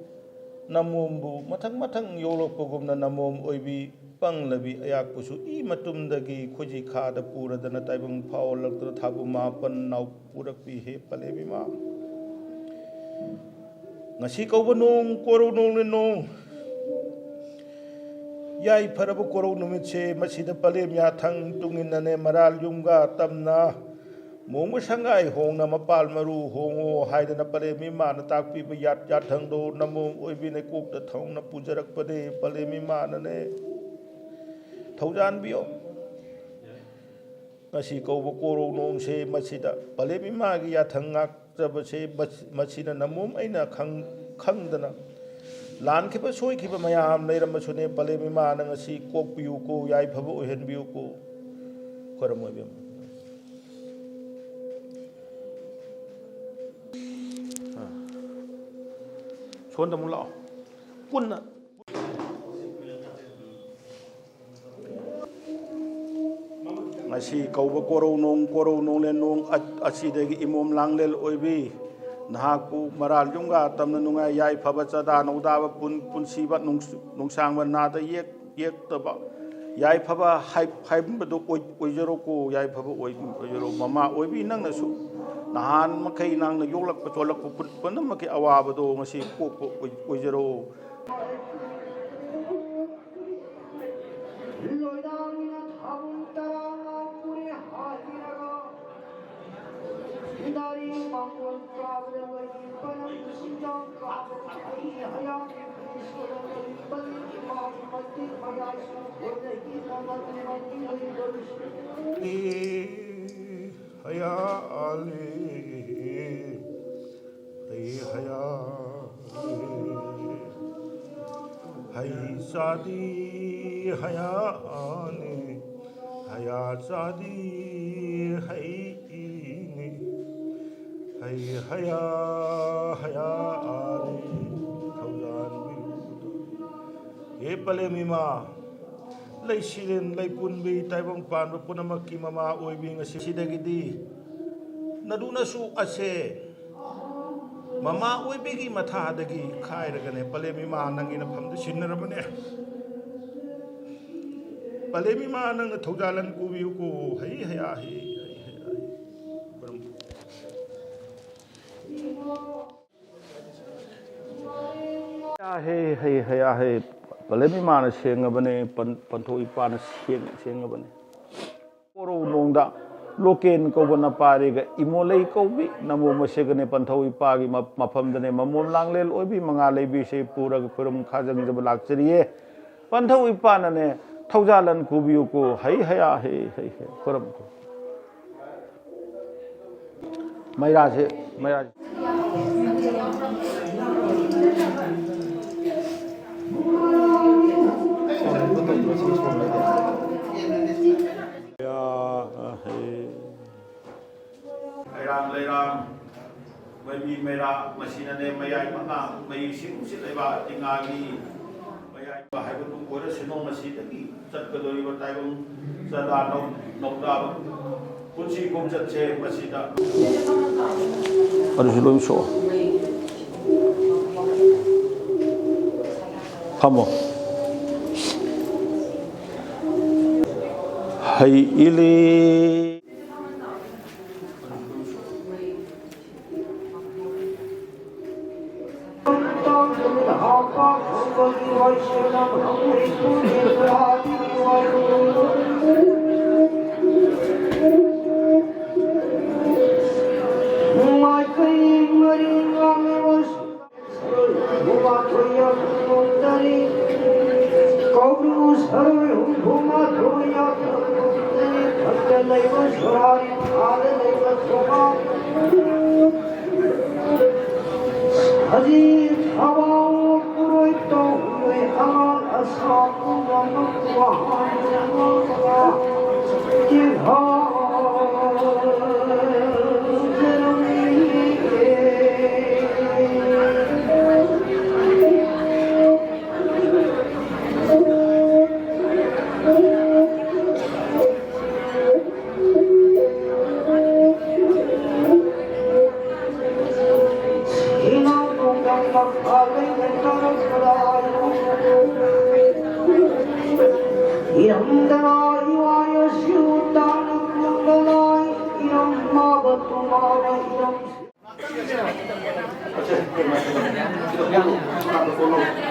ꯅꯃꯣꯝꯕꯨ ꯃꯊꯪ ꯃꯊꯪ ꯌꯣꯛꯂꯛꯄꯒꯨꯝꯅ ꯅꯃꯣꯝ ꯑꯣꯏꯕꯤ ꯄꯪꯂꯕꯤ ꯑꯌꯥꯛꯄꯁꯨ ꯏ ꯃꯇꯨꯝꯗꯒꯤ ꯈꯣꯏꯖꯤ ꯈꯥꯗ ꯄꯨꯔꯗꯅ ꯇꯥꯏꯕꯪ ꯐꯥꯎꯍꯜꯂꯛꯇꯅ ꯊꯥꯕꯨ ꯃꯥꯄꯟ ꯅꯥꯎ ꯄꯨꯔꯛꯄꯤ꯫ ꯍꯦ ꯄꯂꯦꯝ ꯏꯃꯥ, ꯉꯁꯤ ꯀꯧꯕ ꯅꯣꯡ ꯀꯣꯔꯧ ꯅꯣꯡꯅ ꯅꯣꯡ꯫ ꯌꯥꯏꯐꯔꯕ ꯀꯣꯔꯧ ꯅꯨꯃꯤꯠꯁꯦ ꯃꯁꯤꯗ ꯄꯂꯦꯝ ꯌꯥꯊꯪ ꯇꯨꯡꯏꯟꯅꯅꯦ ꯃꯔꯥꯜ ꯌꯨꯝꯒ ꯇꯝꯅ ꯃꯣꯡꯕ ꯁꯪꯒꯥꯏ ꯍꯣꯡꯅ ꯃꯄꯥꯜ ꯃꯔꯨ ꯍꯣꯡꯉꯣ ꯍꯥꯏꯗꯅ ꯄꯂꯦꯝ ꯏꯃꯥꯅ ꯇꯥꯛꯄꯤꯕ ꯌꯥꯠ ꯌꯥꯊꯪꯗꯣ ꯅꯃꯣꯝ ꯑꯣꯏꯕꯤꯅ ꯀꯣꯛꯇ ꯊꯧꯅ ꯄꯨꯖꯔꯛꯄꯅꯦ꯫ ꯄꯂꯦꯝ ꯏꯃꯥꯅꯅꯦ ꯊꯧꯖꯥꯟꯕꯤꯌꯣ꯫ ꯉꯁꯤ ꯀꯧꯕ ꯀꯣꯔꯧ ꯅꯣꯡꯁꯦ ꯃꯁꯤꯗ ꯄꯂꯦꯝ ꯏꯃꯥꯒꯤ ꯌꯥꯊꯪ ꯉꯥꯛꯆꯕꯁꯦ ꯃꯁꯤ-, ꯃꯁꯤꯅ ꯅꯃꯣꯝ ꯑꯩꯅ ꯈꯪ-, ꯈꯪꯗꯅ ꯂꯥꯟꯈꯤꯕ ꯁꯣꯏꯈꯤꯕ ꯃꯌꯥꯝ ꯂꯩꯔꯝꯃꯁꯨꯅꯦ, ꯄꯂꯦꯝ ꯏꯃꯥꯅ ꯉꯁꯤ ꯀꯣꯛꯄꯤꯌꯨꯀꯣ, ꯌꯥꯏꯐꯕ ꯑꯣꯏꯍꯟꯕꯤꯌꯨꯀꯣ꯫ ꯈꯣꯏꯔꯝꯃꯣ ꯏꯕꯦꯝꯃ꯫ ꯑꯥ꯫ ꯁꯣꯝꯗ ꯑꯃꯨꯛ ꯂꯥꯛꯑꯣ꯫ ꯄꯨꯟꯅ꯫ ꯉꯁꯤ ꯀꯧꯕ ꯀꯣꯔꯧ ꯅꯣꯡ, ꯀꯣꯔꯧ ꯅꯣꯡꯂꯦꯟ ꯅꯣꯡ ꯑ-, ꯑꯁꯤꯗꯒꯤ ꯏꯃꯣꯝ ꯂꯥꯡꯂꯦꯜ ꯑꯣꯏꯕꯤ, ꯅꯍꯥꯛꯄꯨ ꯃꯔꯥꯜ ꯌꯨꯝꯒꯥ ꯇꯝꯅ ꯅꯨꯡꯉꯥꯏ ꯌꯥꯏꯐꯕ ꯆꯥꯗꯥ ꯅꯧꯗꯥꯕ ꯄꯨꯟ-, ꯄꯨꯟꯁꯤꯕ ꯅꯨꯡꯁ-, ꯅꯨꯡꯁꯥꯡꯕ ꯅꯥꯗ ꯌꯦꯛ-, ꯌꯦꯛꯇꯕ ꯌꯥꯏꯐꯕ ꯍꯥꯏ-, ꯍꯥꯏꯕꯗꯨ ꯑꯣꯏ-, ꯑꯣꯏꯖꯔꯣꯀꯣ, ꯌꯥꯏꯐꯕ ꯑꯣꯏ-, ꯑꯣꯏꯖꯔꯣ꯫ ꯃꯃꯥ ꯑꯣꯏꯕꯤ ꯅꯪꯅꯁꯨ ꯅꯍꯥꯟ ꯃꯈꯩ ꯅꯪꯅ ꯌꯣꯛꯂꯛꯄ ꯆꯣꯜꯂꯛꯄ ꯄꯨꯝꯅꯃꯛꯀꯤ ꯑꯋꯥꯕꯗꯣ ꯉꯁꯤ ꯀꯣꯛꯄ ꯑꯣꯏ-, ꯑꯣꯏꯖꯔꯣ꯫ ꯂꯣꯏꯅꯥꯡꯅ ꯊꯥꯕꯜ ꯇꯔꯥ ꯉꯥꯎ ꯄꯨꯔꯦ ꯍꯥꯏꯔꯒ, ꯁꯤꯗꯥꯔꯤ ꯄꯥꯡꯒꯣꯜ ꯀꯥꯕꯗ ꯂꯣꯏꯒꯤ ꯄꯅꯝ ꯁꯤꯡꯖꯥꯎ ꯀꯥꯕꯗ ꯑꯩ ꯍꯌꯥꯡ ꯏꯁꯣꯔ ꯂꯩ ꯄꯜꯂꯤ ꯏꯃꯥ ꯃꯇꯤꯛ ꯃꯌꯥꯏꯁꯨ ꯍꯣꯠꯅꯈꯤ ꯃꯃꯜ ꯃꯇꯤꯛ ꯂꯩ ꯂꯣꯏꯁꯨ꯫ ꯍꯌꯥ ꯑꯂꯤ꯫ ꯍꯩ ꯍꯌꯥ ꯍꯩ ꯆꯥꯗꯤ ꯍꯌꯥꯅꯤ, ꯍꯌꯥ ꯆꯥꯗꯤ ꯍꯩꯅꯤ, ꯍꯩ ꯍꯌꯥ ꯍꯌꯥ ꯑꯥꯅꯤ ꯊꯧꯖꯥꯟꯕꯤꯌꯨ꯫ ꯍꯦ ꯄꯂꯦꯝ ꯏꯃꯥ, ꯂꯩꯁꯤꯔꯦꯟ ꯂꯩꯄꯨꯟꯕꯤ ꯇꯥꯏꯕꯪ ꯄꯥꯟꯕ ꯄꯨꯝꯅꯃꯛꯀꯤ ꯃꯃꯥ ꯑꯣꯏꯕꯤ ꯉꯁꯤꯗꯒꯤꯗꯤ ꯅꯗꯨꯅꯁꯨ ꯑꯁꯦ ꯃꯃꯥ ꯑꯣꯏꯕꯤꯒꯤ ꯃꯊꯥꯗꯒꯤ ꯈꯥꯏꯔꯒꯅꯦ ꯄꯂꯦꯝ ꯏꯃꯥ ꯅꯪꯒꯤ ꯅꯐꯝꯗ ꯁꯤꯟꯅꯔꯕꯅꯦ꯫ ꯄꯂꯦꯝ ꯏꯃꯥ ꯅꯪꯅ ꯊꯧꯖꯥꯜ ꯂꯟ ꯄꯨꯕꯤꯌꯨꯀꯣ꯫ ꯍꯩ ꯍꯌꯥ ꯍꯩ, ꯍꯩ ꯍꯌꯥ ꯍꯩ꯫ ꯍꯩ ꯍꯩ ꯍꯩ ꯍꯩ꯫ ꯄꯂꯦꯝ ꯏꯃꯥꯅ ꯁꯦꯡꯉꯕꯅꯦ, ꯄꯟ-, ꯄꯟꯊꯣꯛ ꯏꯄꯥꯅ ꯁꯦꯡ-, ꯁꯦꯡꯉꯕꯅꯦ꯫ ꯀꯣꯔꯧ ꯅꯣꯡꯗ ꯂꯣꯀꯦꯟ ꯀꯧꯕ ꯅꯄꯥꯔꯤꯒ ꯏꯃꯣꯂꯩ ꯀꯧꯕꯤ ꯅꯃꯣ ꯃꯁꯦꯒꯅꯦ ꯄꯟꯊꯧ ꯏꯄꯥꯒꯤ ꯃ-, ꯃꯐꯝꯗꯅꯦ ꯃꯃꯣꯝ ꯂꯥꯡꯂꯦꯜ ꯑꯣꯏꯕꯤ ꯃꯉꯥ ꯂꯩꯕꯤꯁꯦ ꯄꯨꯔꯒ ꯈꯨꯔꯨꯝ ꯈꯥꯖꯪꯖꯕ ꯂꯥꯛꯆꯔꯤꯌꯦ꯫ ꯄꯟꯊꯧ ꯏꯄꯥꯅꯅꯦ ꯊꯧꯖꯥꯜꯂꯟ ꯀꯨꯕꯤꯌꯨꯀꯣ꯫ ꯍꯩ ꯍꯌꯥ ꯍꯩ ꯍꯩ ꯍꯩ꯫ ꯈꯨꯔꯨꯝ ꯈꯨꯔꯨꯝ꯫ ꯃꯩꯔꯥꯁꯦ, ꯃꯩꯔꯥꯁꯦ꯫ ꯂꯩꯔꯥꯡ, ꯂꯩꯔꯥꯡ, ꯃꯩꯕꯤ ꯃꯩꯔꯥ, ꯃꯁꯤꯅꯅꯦ ꯃꯌꯥꯏ ꯃꯉꯥ, ꯃꯩ ꯁꯤꯡꯁꯤ ꯂꯩꯕꯥꯛ ꯇꯤꯡꯉꯥꯒꯤ ꯃꯌꯥꯏ ꯍꯥꯏꯕꯗꯨ ꯑꯣꯏꯔꯁꯅꯨ꯫ ꯃꯁꯤꯗꯒꯤ ꯆꯠꯀꯗꯧꯔꯤꯕ ꯇꯥꯏꯕꯪ ꯆꯥꯗꯥ ꯅꯧ-, ꯅꯧꯗꯥꯕ ꯄꯨꯟꯁꯤ ꯈꯣꯡꯆꯠꯁꯦ ꯃꯁꯤꯗ꯫ ꯑꯗꯨꯁꯨ ꯂꯣꯏ ꯁꯣꯛꯑꯣ꯫ ꯐꯝꯃꯣ꯫ ꯍꯩ ꯏꯂꯤ꯫ ꯀꯧꯕ꯭ꯔꯨ ꯁꯔꯣꯏ ꯍꯨꯝꯐꯨ ꯃꯥꯊꯣꯏ ꯌꯥꯎꯗꯅ ꯂꯩꯕ ꯁꯣꯔꯥꯔꯤ ꯊꯥꯗ ꯂꯩꯕ ꯊꯣꯡꯕꯥ꯫ ꯍꯧꯖꯤꯛ ꯊꯋꯥꯎ ꯄꯨꯔꯣꯏ ꯇꯧꯔꯣꯏ ꯑꯉꯥꯡ ꯑꯁꯥ ꯄꯨꯝꯅꯃꯛ ꯋꯥꯍꯟ ꯇꯤꯟꯐꯥ꯫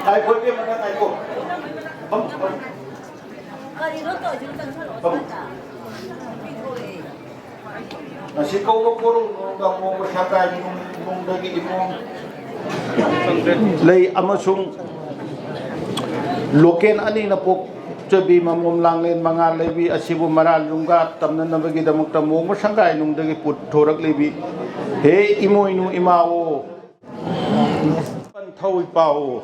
ꯉꯥꯏꯈꯣ, ꯏꯕꯦꯝꯃ, ꯅꯪ ꯉꯥꯏꯈꯣ꯫ ꯐꯝ, ꯐꯝ꯫ ꯀꯔꯤꯅꯣ ꯇꯧꯔꯤꯁꯤꯕꯣ? ꯐꯝ꯫ ꯅꯨꯄꯤ ꯊꯣꯛꯂꯛꯑꯦ꯫ ꯑꯁꯤ ꯀꯧꯕ ꯀꯣꯔꯧꯅꯨꯡꯗ ꯃꯣꯡꯕ ꯁꯪꯒꯥꯏ ꯅꯨꯡ-, ꯅꯨꯡꯗꯒꯤ ꯏꯃꯣꯝ ꯂꯩ ꯑꯃꯁꯨꯡ ꯂꯣꯀꯦꯟ ꯑꯅꯤꯅ ꯄꯣꯛꯆꯕꯤ ꯃꯃꯣꯝ ꯂꯥꯡꯂꯦꯟ ꯃꯉꯥ ꯂꯩꯕꯤ ꯑꯁꯤꯕꯨ ꯃꯔꯥꯜ ꯌꯨꯝꯒꯥ ꯇꯝꯅꯅꯕꯒꯤꯗꯃꯛꯇ ꯃꯣꯡꯕ ꯁꯪꯒꯥꯏ ꯅꯨꯡꯗꯒꯤ ꯄꯨꯊꯣꯔꯛꯂꯤꯕꯤ꯫ ꯍꯦ ꯏꯃꯣꯏꯅꯨ ꯏꯃꯥꯑꯣ, ꯄꯟꯊꯧ ꯏꯄꯥꯑꯣ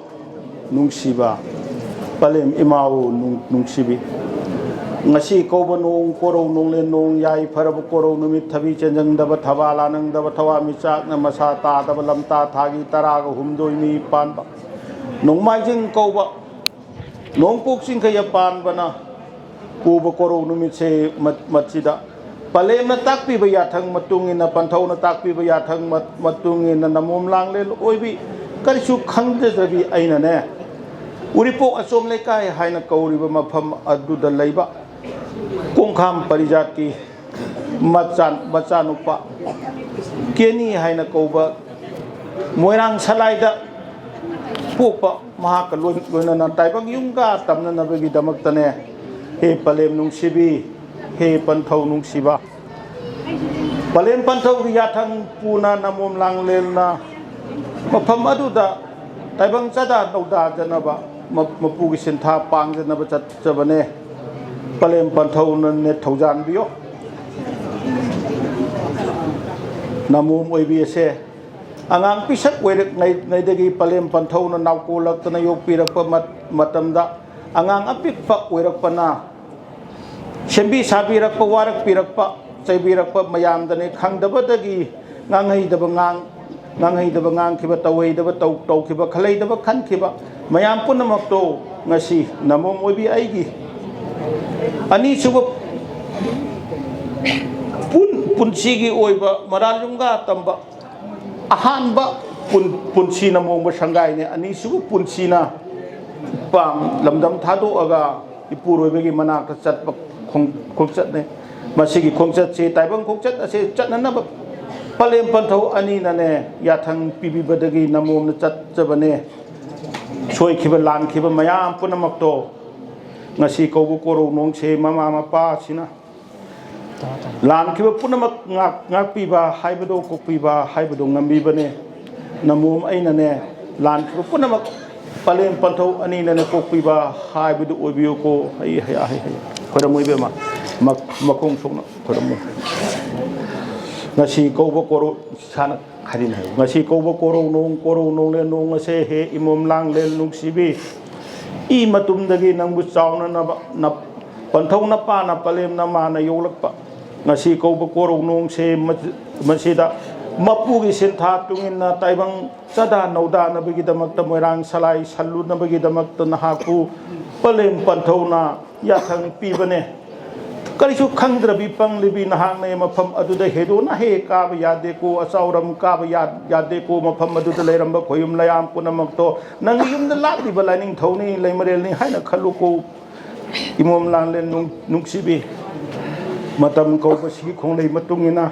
ꯅꯨꯡꯁꯤꯕ, ꯄꯂꯦꯝ ꯏꯃꯥꯑꯣ ꯅꯨꯡ-, ꯅꯨꯡꯁꯤꯕꯤ꯫ ꯉꯁꯤ ꯀꯧꯕ ꯅꯣꯡ ꯀꯣꯔꯧ ꯅꯣꯡꯂꯦꯟ ꯅꯣꯡ ꯌꯥꯏ ꯐꯔꯕ ꯀꯣꯔꯧ ꯅꯨꯃꯤꯠ ꯊꯕꯤ ꯆꯦꯟꯖꯪꯗꯕ ꯊꯕꯥ ꯂꯥꯅꯪꯗꯕ ꯊꯋꯥ ꯃꯤꯆꯥꯛꯅ ꯃꯁꯥ ꯇꯥꯗꯕ ꯂꯝꯇꯥ ꯊꯥꯒꯤ ꯇꯔꯥꯒ ꯍꯨꯝꯗꯣꯏꯅꯤ ꯄꯥꯟꯕ ꯅꯣꯡꯃꯥꯏꯖꯤꯡ ꯀꯧꯕ ꯅꯣꯡꯄꯣꯛ ꯆꯤꯡꯈꯩ ꯄꯥꯟꯕꯅ ꯀꯧꯕ ꯀꯣꯔꯧ ꯅꯨꯃꯤꯠꯁꯦ ꯃ-, ꯃꯁꯤꯗ ꯄꯂꯦꯝꯅ ꯇꯥꯛꯄꯤꯕ ꯌꯥꯊꯪ ꯃꯇꯨꯡ ꯏꯟꯅ, ꯄꯟꯊꯧꯅ ꯇꯥꯛꯄꯤꯕ ꯌꯥꯊꯪ ꯃ-, ꯃꯇꯨꯡ ꯏꯟꯅ ꯅꯃꯣꯝ ꯂꯥꯡꯂꯦꯟ ꯑꯣꯏꯕꯤ ꯀꯔꯤꯁꯨ ꯈꯪꯖꯗꯕꯤ ꯑꯩꯅꯅꯦ, ꯎꯔꯤꯄꯣꯛ ꯑꯆꯣꯝ ꯂꯩꯀꯥꯏ ꯍꯥꯏꯅ ꯀꯧꯔꯤꯕ ꯃꯐꯝ ꯑꯗꯨꯗ ꯂꯩꯕ ꯀꯣꯡꯈꯥꯝ ꯄꯔꯤꯖꯥꯠꯀꯤ ꯃꯆꯥ-, ꯃꯆꯥꯅꯨꯄꯥ ꯀꯦꯅꯤ ꯍꯥꯏꯅ ꯀꯧꯕ ꯃꯣꯏꯔꯥꯡ ꯁꯂꯥꯏꯗ ꯄꯣꯛꯄ ꯃꯍꯥꯛꯀ ꯂꯣꯏ-, ꯂꯣꯏꯅꯅ ꯇꯥꯏꯕꯪ ꯌꯨꯝꯒ ꯇꯝꯅꯅꯕꯒꯤꯗꯃꯛꯇꯅꯦ꯫ ꯍꯦ ꯄꯂꯦꯝ ꯅꯨꯡꯁꯤꯕꯤ, ꯍꯦ ꯄꯟꯊꯧ ꯅꯨꯡꯁꯤꯕ, ꯄꯂꯦꯝ ꯄꯟꯊꯧꯒꯤ ꯌꯥꯊꯪ ꯄꯨꯅ ꯅꯃꯣꯝ ꯂꯥꯡꯂꯦꯟꯅ ꯃꯐꯝ ꯑꯗꯨꯗ ꯇꯥꯏꯕꯪ ꯆꯥꯗꯥ ꯅꯧꯗꯥꯖꯅꯕ ꯃ-, ꯃꯄꯨꯒꯤ ꯁꯤꯟꯊꯥ ꯄꯥꯡꯖꯅꯕ ꯆꯠꯆꯕꯅꯦ꯫ ꯄꯂꯦꯝ ꯄꯟꯊꯧꯅꯅꯦ ꯊꯧꯖꯥꯟꯕꯤꯌꯣ꯫ ꯅꯃꯣꯝ ꯑꯣꯏꯕꯤ ꯑꯁꯦ ꯑꯉꯥꯡ ꯄꯤꯁꯛ ꯑꯣꯏꯔꯤꯉꯩꯗꯒꯤ ꯄꯂꯦꯝ ꯄꯟꯊꯧꯅ ꯅꯥꯎꯀꯣꯜꯂꯛꯇꯅ ꯌꯣꯛꯄꯤꯔꯛꯄ ꯃꯠ-, ꯃꯇꯝꯗ ꯑꯉꯥꯡ ꯑꯄꯤꯛꯄ ꯑꯣꯏꯔꯛꯄꯅ ꯁꯦꯝꯕꯤ ꯁꯥꯕꯤꯔꯛꯄ, ꯋꯥꯔꯛꯄꯤꯔꯛꯄ, ꯆꯩꯕꯤꯔꯛꯄ ꯃꯌꯥꯝꯗꯅꯦ ꯈꯪꯗꯕꯗꯒꯤ ꯉꯥꯡꯍꯩꯗꯕ ꯉꯥꯡ-, ꯉꯥꯡꯍꯩꯗꯕ ꯉꯥꯡꯈꯤꯕ, ꯇꯧꯍꯩꯗꯕ ꯇꯧ-, ꯇꯧꯈꯤꯕ, ꯈꯜꯍꯩꯗꯕ ꯈꯟꯈꯤꯕ ꯃꯌꯥꯝ ꯄꯨꯝꯅꯃꯛꯇꯣ ꯉꯁꯤ ꯅꯃꯣꯝ ꯑꯣꯏꯕꯤ ꯑꯩꯒꯤ ꯑꯅꯤꯁꯨꯕ ꯄꯨꯟ-, ꯄꯨꯟꯁꯤꯒꯤ ꯑꯣꯏꯕ ꯃꯔꯥꯜ ꯌꯨꯝꯒꯥ ꯇꯝꯕ ꯑꯍꯥꯟꯕ ꯄꯨꯟ-, ꯄꯨꯟꯁꯤꯅ ꯃꯣꯡꯕ ꯁꯪꯒꯥꯏꯅꯦ, ꯑꯅꯤꯁꯨꯕ ꯄꯨꯟꯁꯤꯅ ꯄꯥꯝ ꯂꯝꯗꯝ ꯊꯥꯗꯣꯛꯑꯒ ꯏꯄꯨꯔꯣꯏꯕꯒꯤ ꯃꯅꯥꯛꯇ ꯆꯠꯄ ꯈꯣꯡ-, ꯈꯣꯡꯆꯠꯅꯦ꯫ ꯃꯁꯤꯒꯤ ꯈꯣꯡꯆꯠꯁꯤ, ꯇꯥꯏꯕꯪ ꯈꯣꯡꯆꯠ ꯑꯁꯤ ꯆꯠꯅꯅꯕ ꯄꯂꯦꯝ ꯄꯟꯊꯧ ꯑꯅꯤꯅꯅꯦ ꯌꯥꯊꯪ ꯄꯤꯕꯤꯕꯗꯒꯤ ꯅꯃꯣꯝꯅ ꯆꯠꯆꯕꯅꯦ꯫ ꯁꯣꯏꯈꯤꯕ ꯂꯥꯟꯈꯤꯕ ꯃꯌꯥꯝ ꯄꯨꯝꯅꯃꯛꯇꯣ ꯉꯁꯤ ꯀꯧꯕ ꯀꯣꯔꯧ ꯅꯣꯡꯁꯦ ꯃꯃꯥ ꯃꯄꯥꯁꯤꯅ ꯂꯥꯟꯈꯤꯕ ꯄꯨꯝꯅꯃꯛ ꯉꯥꯛ-, ꯉꯥꯛꯄꯤꯕ ꯍꯥꯏꯕꯗꯣ, ꯀꯣꯛꯄꯤꯕ ꯍꯥꯏꯕꯗꯣ ꯉꯝꯕꯤꯕꯅꯦ꯫ ꯅꯃꯣꯝ ꯑꯩꯅꯅꯦ, ꯂꯥꯟꯈꯤꯕ ꯄꯨꯝꯅꯃꯛ ꯄꯂꯦꯝ ꯄꯟꯊꯧ ꯑꯅꯤꯅꯅꯦ ꯀꯣꯛꯄꯤꯕ ꯍꯥꯏꯕꯗꯨ ꯑꯣꯏꯕꯤꯌꯨꯀꯣ꯫ ꯑꯩ ꯍꯩ, ꯍꯩ, ꯍꯩ꯫ ꯈꯣꯏꯔꯝꯃꯨ ꯏꯕꯦꯝꯃ꯫ ꯃ-, ꯃꯈꯣꯡ ꯁꯣꯛꯅ ꯈꯣꯏꯔꯝꯃꯨ꯫ ꯉꯁꯤ ꯀꯧꯕ ꯀꯣꯔꯧ ꯁꯥꯅ ꯍꯥꯏꯔꯤꯅꯦ ꯍꯥꯏꯕ꯫ ꯉꯁꯤ ꯀꯧꯕ ꯀꯣꯔꯧ ꯅꯣꯡ, ꯀꯣꯔꯧ ꯅꯣꯡꯂꯦꯟ ꯅꯣꯡ ꯑꯁꯦ, ꯍꯦ ꯏꯃꯣꯝ ꯂꯥꯡꯂꯦꯟ ꯅꯨꯡꯁꯤꯕꯤ, ꯏ ꯃꯇꯨꯝꯗꯒꯤ ꯅꯪꯕꯨ ꯆꯥꯎꯅꯅꯕ ꯅ-, ꯄꯟꯊꯧ ꯅꯄꯥꯅ ꯄꯂꯦꯝ ꯅꯃꯥꯅ ꯌꯣꯛꯂꯛꯄ꯫ ꯉꯁꯤ ꯀꯧꯕ ꯀꯣꯔꯧ ꯅꯣꯡꯁꯦ ꯃ-, ꯃꯁꯤꯗ ꯃꯄꯨꯒꯤ ꯁꯤꯟꯊꯥ ꯇꯨꯡꯏꯟꯅ ꯇꯥꯏꯕꯪ ꯆꯥꯗꯥ ꯅꯧꯗꯥꯅꯕꯒꯤꯗꯃꯛꯇ, ꯃꯣꯏꯔꯥꯡ ꯁꯂꯥꯏ ꯁꯜꯂꯨꯅꯕꯒꯤꯗꯃꯛꯇ ꯅꯍꯥꯛꯄꯨ ꯄꯂꯦꯝ ꯄꯟꯊꯧꯅ ꯌꯥꯊꯪ ꯄꯤꯕꯅꯦ꯫ ꯀꯔꯤꯁꯨ ꯈꯪꯗ꯭ꯔꯕꯤ ꯄꯪꯂꯤꯕꯤ ꯅꯍꯥꯛꯅ ꯃꯐꯝ ꯑꯗꯨꯗ ꯍꯦꯗꯣꯅ ꯍꯦꯛ ꯀꯥꯕ ꯌꯥꯗꯦꯀꯣ, ꯑꯆꯥꯎꯔꯝ ꯀꯥꯕ ꯌꯥ-, ꯌꯥꯗꯦꯀꯣ, ꯃꯐꯝ ꯑꯗꯨꯗ ꯂꯩꯔꯝꯕ ꯈꯣꯌꯨꯝ ꯂꯌꯥꯝ ꯄꯨꯝꯅꯃꯛꯇꯣ ꯅꯪꯒꯤ ꯌꯨꯝꯗ ꯂꯥꯠꯂꯤꯕ ꯂꯥꯏꯅꯤꯡꯊꯧꯅꯤ, ꯂꯩꯃꯔꯦꯜꯅꯤ ꯍꯥꯏꯅ ꯈꯜꯂꯨꯀꯣ꯫ ꯏꯃꯣꯝ ꯂꯥꯡꯂꯦꯟ ꯅꯨꯡ-, ꯅꯨꯡꯁꯤꯕꯤ, ꯃꯇꯝ ꯀꯧꯕꯁꯤꯒꯤ ꯈꯣꯡꯂꯩ ꯃꯇꯨꯡ ꯏꯟꯅ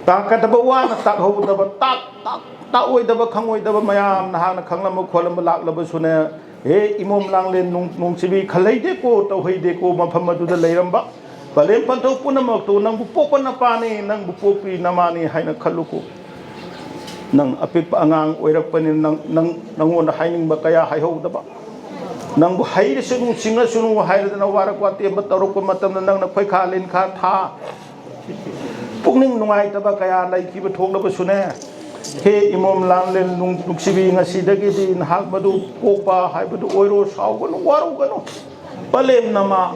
ꯇꯥꯛꯀꯗꯕ ꯋꯥꯅ ꯇꯥꯛꯍꯧꯗꯕ, ꯇꯥꯛ-, ꯇꯥꯛ-, ꯇꯥꯛꯑꯣꯏꯗꯕ, ꯈꯪꯉꯣꯏꯗꯕ ꯃꯌꯥꯝ ꯅꯍꯥꯛꯅ ꯈꯪꯂꯝꯕ ꯈꯣꯠꯂꯝꯕ ꯂꯥꯛꯂꯕꯁꯨꯅꯦ, ꯍꯦ ꯏꯃꯣꯝ ꯂꯥꯡꯂꯦꯟ ꯅꯨꯡ-, ꯅꯨꯡꯁꯤꯕꯤ, ꯈꯜꯍꯩꯗꯦꯀꯣ, ꯇꯧꯍꯩꯗꯦꯀꯣ, ꯃꯐꯝ ꯑꯗꯨꯗ ꯂꯩꯔꯝꯕ ꯄꯂꯦꯝ ꯄꯟꯊꯧ ꯄꯨꯝꯅꯃꯛꯇꯨ ꯅꯪꯕꯨ ꯄꯣꯛꯄ ꯅꯄꯥꯅꯤ, ꯅꯪꯕꯨ ꯄꯣꯛꯄꯤ ꯅꯃꯥꯅꯤ ꯍꯥꯏꯅ ꯈꯜꯂꯨꯀꯣ꯫ ꯅꯪ ꯑꯄꯤꯛꯄ ꯑꯉꯥꯡ ꯑꯣꯏꯔꯛꯄꯅꯤꯅ ꯅꯪ, ꯅꯪ, ꯅꯪꯉꯣꯟꯗ ꯍꯥꯏꯅꯤꯡꯕ ꯀꯌꯥ ꯍꯥꯏꯍꯧꯗꯕ, ꯅꯪꯕꯨ ꯍꯩꯔꯁꯅꯨ, ꯁꯤꯡꯉꯁꯅꯨ ꯍꯥꯏꯔꯗꯅ ꯋꯥꯔꯛ ꯋꯥꯇꯦꯝꯕ ꯇꯧꯔꯛꯄ ꯃꯇꯝꯗ ꯅꯪꯅ ꯈꯣꯏꯈꯥ ꯂꯤꯟꯈꯥ ꯊꯥ, ꯄꯨꯛꯅꯤꯡ ꯅꯨꯡꯉꯥꯏꯇꯕ ꯀꯌꯥ ꯂꯩꯈꯤꯕ ꯊꯣꯛꯂꯕꯁꯨꯅꯦ, ꯍꯦ ꯏꯃꯣꯝ ꯂꯥꯡꯂꯦꯟ ꯅꯨꯡ-, ꯅꯨꯡꯁꯤꯕꯤ, ꯉꯁꯤꯗꯒꯤꯗꯤ ꯅꯍꯥꯛ ꯃꯗꯨ ꯀꯣꯛꯄ ꯍꯥꯏꯕꯗꯨ ꯑꯣꯏꯔꯣ, ꯁꯥꯎꯒꯅꯨ, ꯋꯥꯔꯧꯒꯅꯨ꯫ ꯄꯂꯦꯝ ꯅꯃꯥ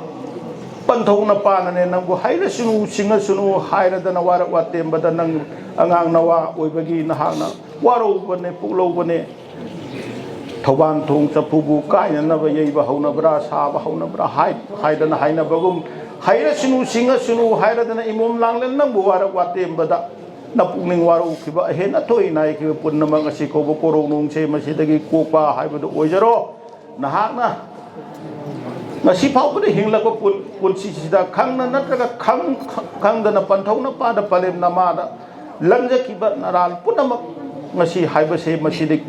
ꯄꯟꯊꯧ ꯅꯄꯥꯅꯅꯦ ꯅꯪꯕꯨ ꯍꯩꯔꯁꯅꯨ, ꯁꯤꯡꯉꯁꯅꯨ ꯍꯥꯏꯔꯗꯅ ꯋꯥꯔꯛ ꯋꯥꯇꯦꯝꯕꯗ ꯅꯪ ꯑꯉꯥꯡ ꯅꯋꯥ ꯑꯣꯏꯕꯒꯤ ꯅꯍꯥꯛꯅ ꯋꯥꯔꯧꯕꯅꯦ, ꯄꯨꯛꯂꯧꯕꯅꯦ꯫ ꯊꯧꯕꯥꯟ ꯊꯣꯡ ꯆꯐꯨꯕꯨ ꯀꯥꯏꯅꯅꯕ ꯌꯩꯕ ꯍꯧꯅꯕ꯭ꯔꯥ, ꯁꯥꯕ ꯍꯧꯅꯕ꯭ꯔꯥ ꯍꯥꯏ-, ꯍꯥꯏꯗꯅ ꯍꯥꯏꯅꯕꯒꯨꯝ, ꯍꯩꯔꯁꯅꯨ, ꯁꯤꯡꯉꯁꯅꯨ ꯍꯥꯏꯔꯗꯅ ꯏꯃꯣꯝ ꯂꯥꯡꯂꯦꯟ ꯅꯪꯕꯨ ꯋꯥꯔꯛ ꯋꯥꯇꯦꯝꯕꯗ ꯅꯄꯨꯛꯅꯤꯡ ꯋꯥꯔꯧꯈꯤꯕ, ꯑꯍꯦꯟ ꯑꯊꯣꯏ ꯅꯥꯏꯈꯤꯕ ꯄꯨꯝꯅꯃꯛ ꯉꯁꯤ ꯀꯧꯕ ꯀꯣꯔꯧ ꯅꯣꯡꯁꯦ ꯃꯁꯤꯗꯒꯤ ꯀꯣꯛꯄ ꯍꯥꯏꯕꯗꯨ ꯑꯣꯏꯖꯔꯣ꯫ ꯅꯍꯥꯛꯅ ꯉꯁꯤ ꯐꯥꯎꯕꯗ ꯍꯤꯡꯂꯛꯄ ꯄꯨꯟ-, ꯄꯨꯟꯁꯤꯁꯤꯗ ꯈꯪꯅ ꯅꯠꯇ꯭ꯔꯒ ꯈꯪ-, ꯈꯪꯗꯅ ꯄꯟꯊꯧ ꯅꯄꯥꯗ ꯄꯂꯦꯝ ꯅꯃꯥꯗ ꯂꯪꯖꯈꯤꯕ ꯅꯔꯥꯜ ꯄꯨꯝꯅꯃꯛ ꯉꯁꯤ ꯍꯥꯏꯕꯁꯦ ꯃꯁꯤꯗꯤ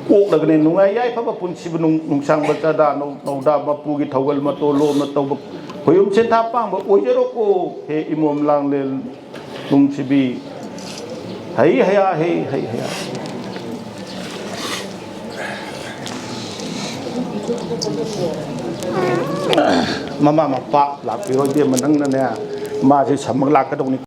ꯀꯣꯛꯂꯒꯅꯤ꯫ ꯅꯨꯡꯉꯥꯏ ꯌꯥꯏꯐꯕ ꯄꯨꯟꯁꯤꯕꯨ ꯅꯨꯡ-, ꯅꯨꯡꯁꯥꯡꯕ ꯆꯥꯗꯥ ꯅꯧ-, ꯅꯧꯗꯥ ꯃꯄꯨꯒꯤ ꯊꯧꯒꯜ ꯃꯇꯣꯜ ꯂꯣꯝꯅ ꯇꯧꯕ ꯈꯣꯏꯌꯨꯝ ꯁꯦꯟꯊꯥ ꯄꯥꯡꯕ ꯑꯣꯏꯖꯔꯣꯀꯣ꯫ ꯍꯦ ꯏꯃꯣꯝ ꯂꯥꯡꯂꯦꯜ ꯅꯨꯡꯁꯤꯕꯤ꯫ ꯍꯩ ꯍꯌꯥ ꯍꯩ ꯍꯩ ꯍꯌꯥ꯫ ꯃꯃꯥ ꯃꯄꯥ ꯂꯥꯛꯄꯤꯔꯣ ꯏꯕꯦꯝꯃ, ꯅꯪꯅꯅꯦ ꯃꯥꯁꯦ ꯁꯝꯃꯒ ꯂꯥꯛꯀꯗꯧꯅꯤ꯫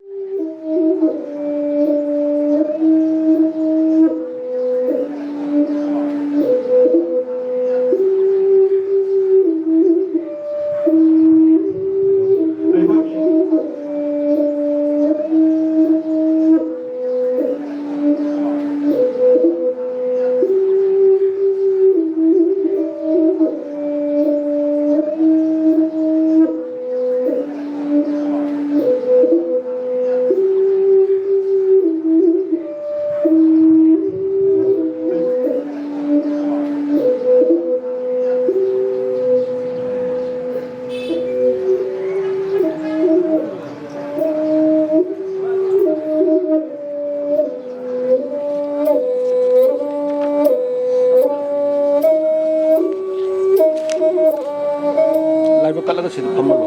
ꯂꯥꯏꯕꯛ ꯀꯠꯂꯒ ꯁꯤꯗ ꯐꯝꯍꯜꯂꯣ꯫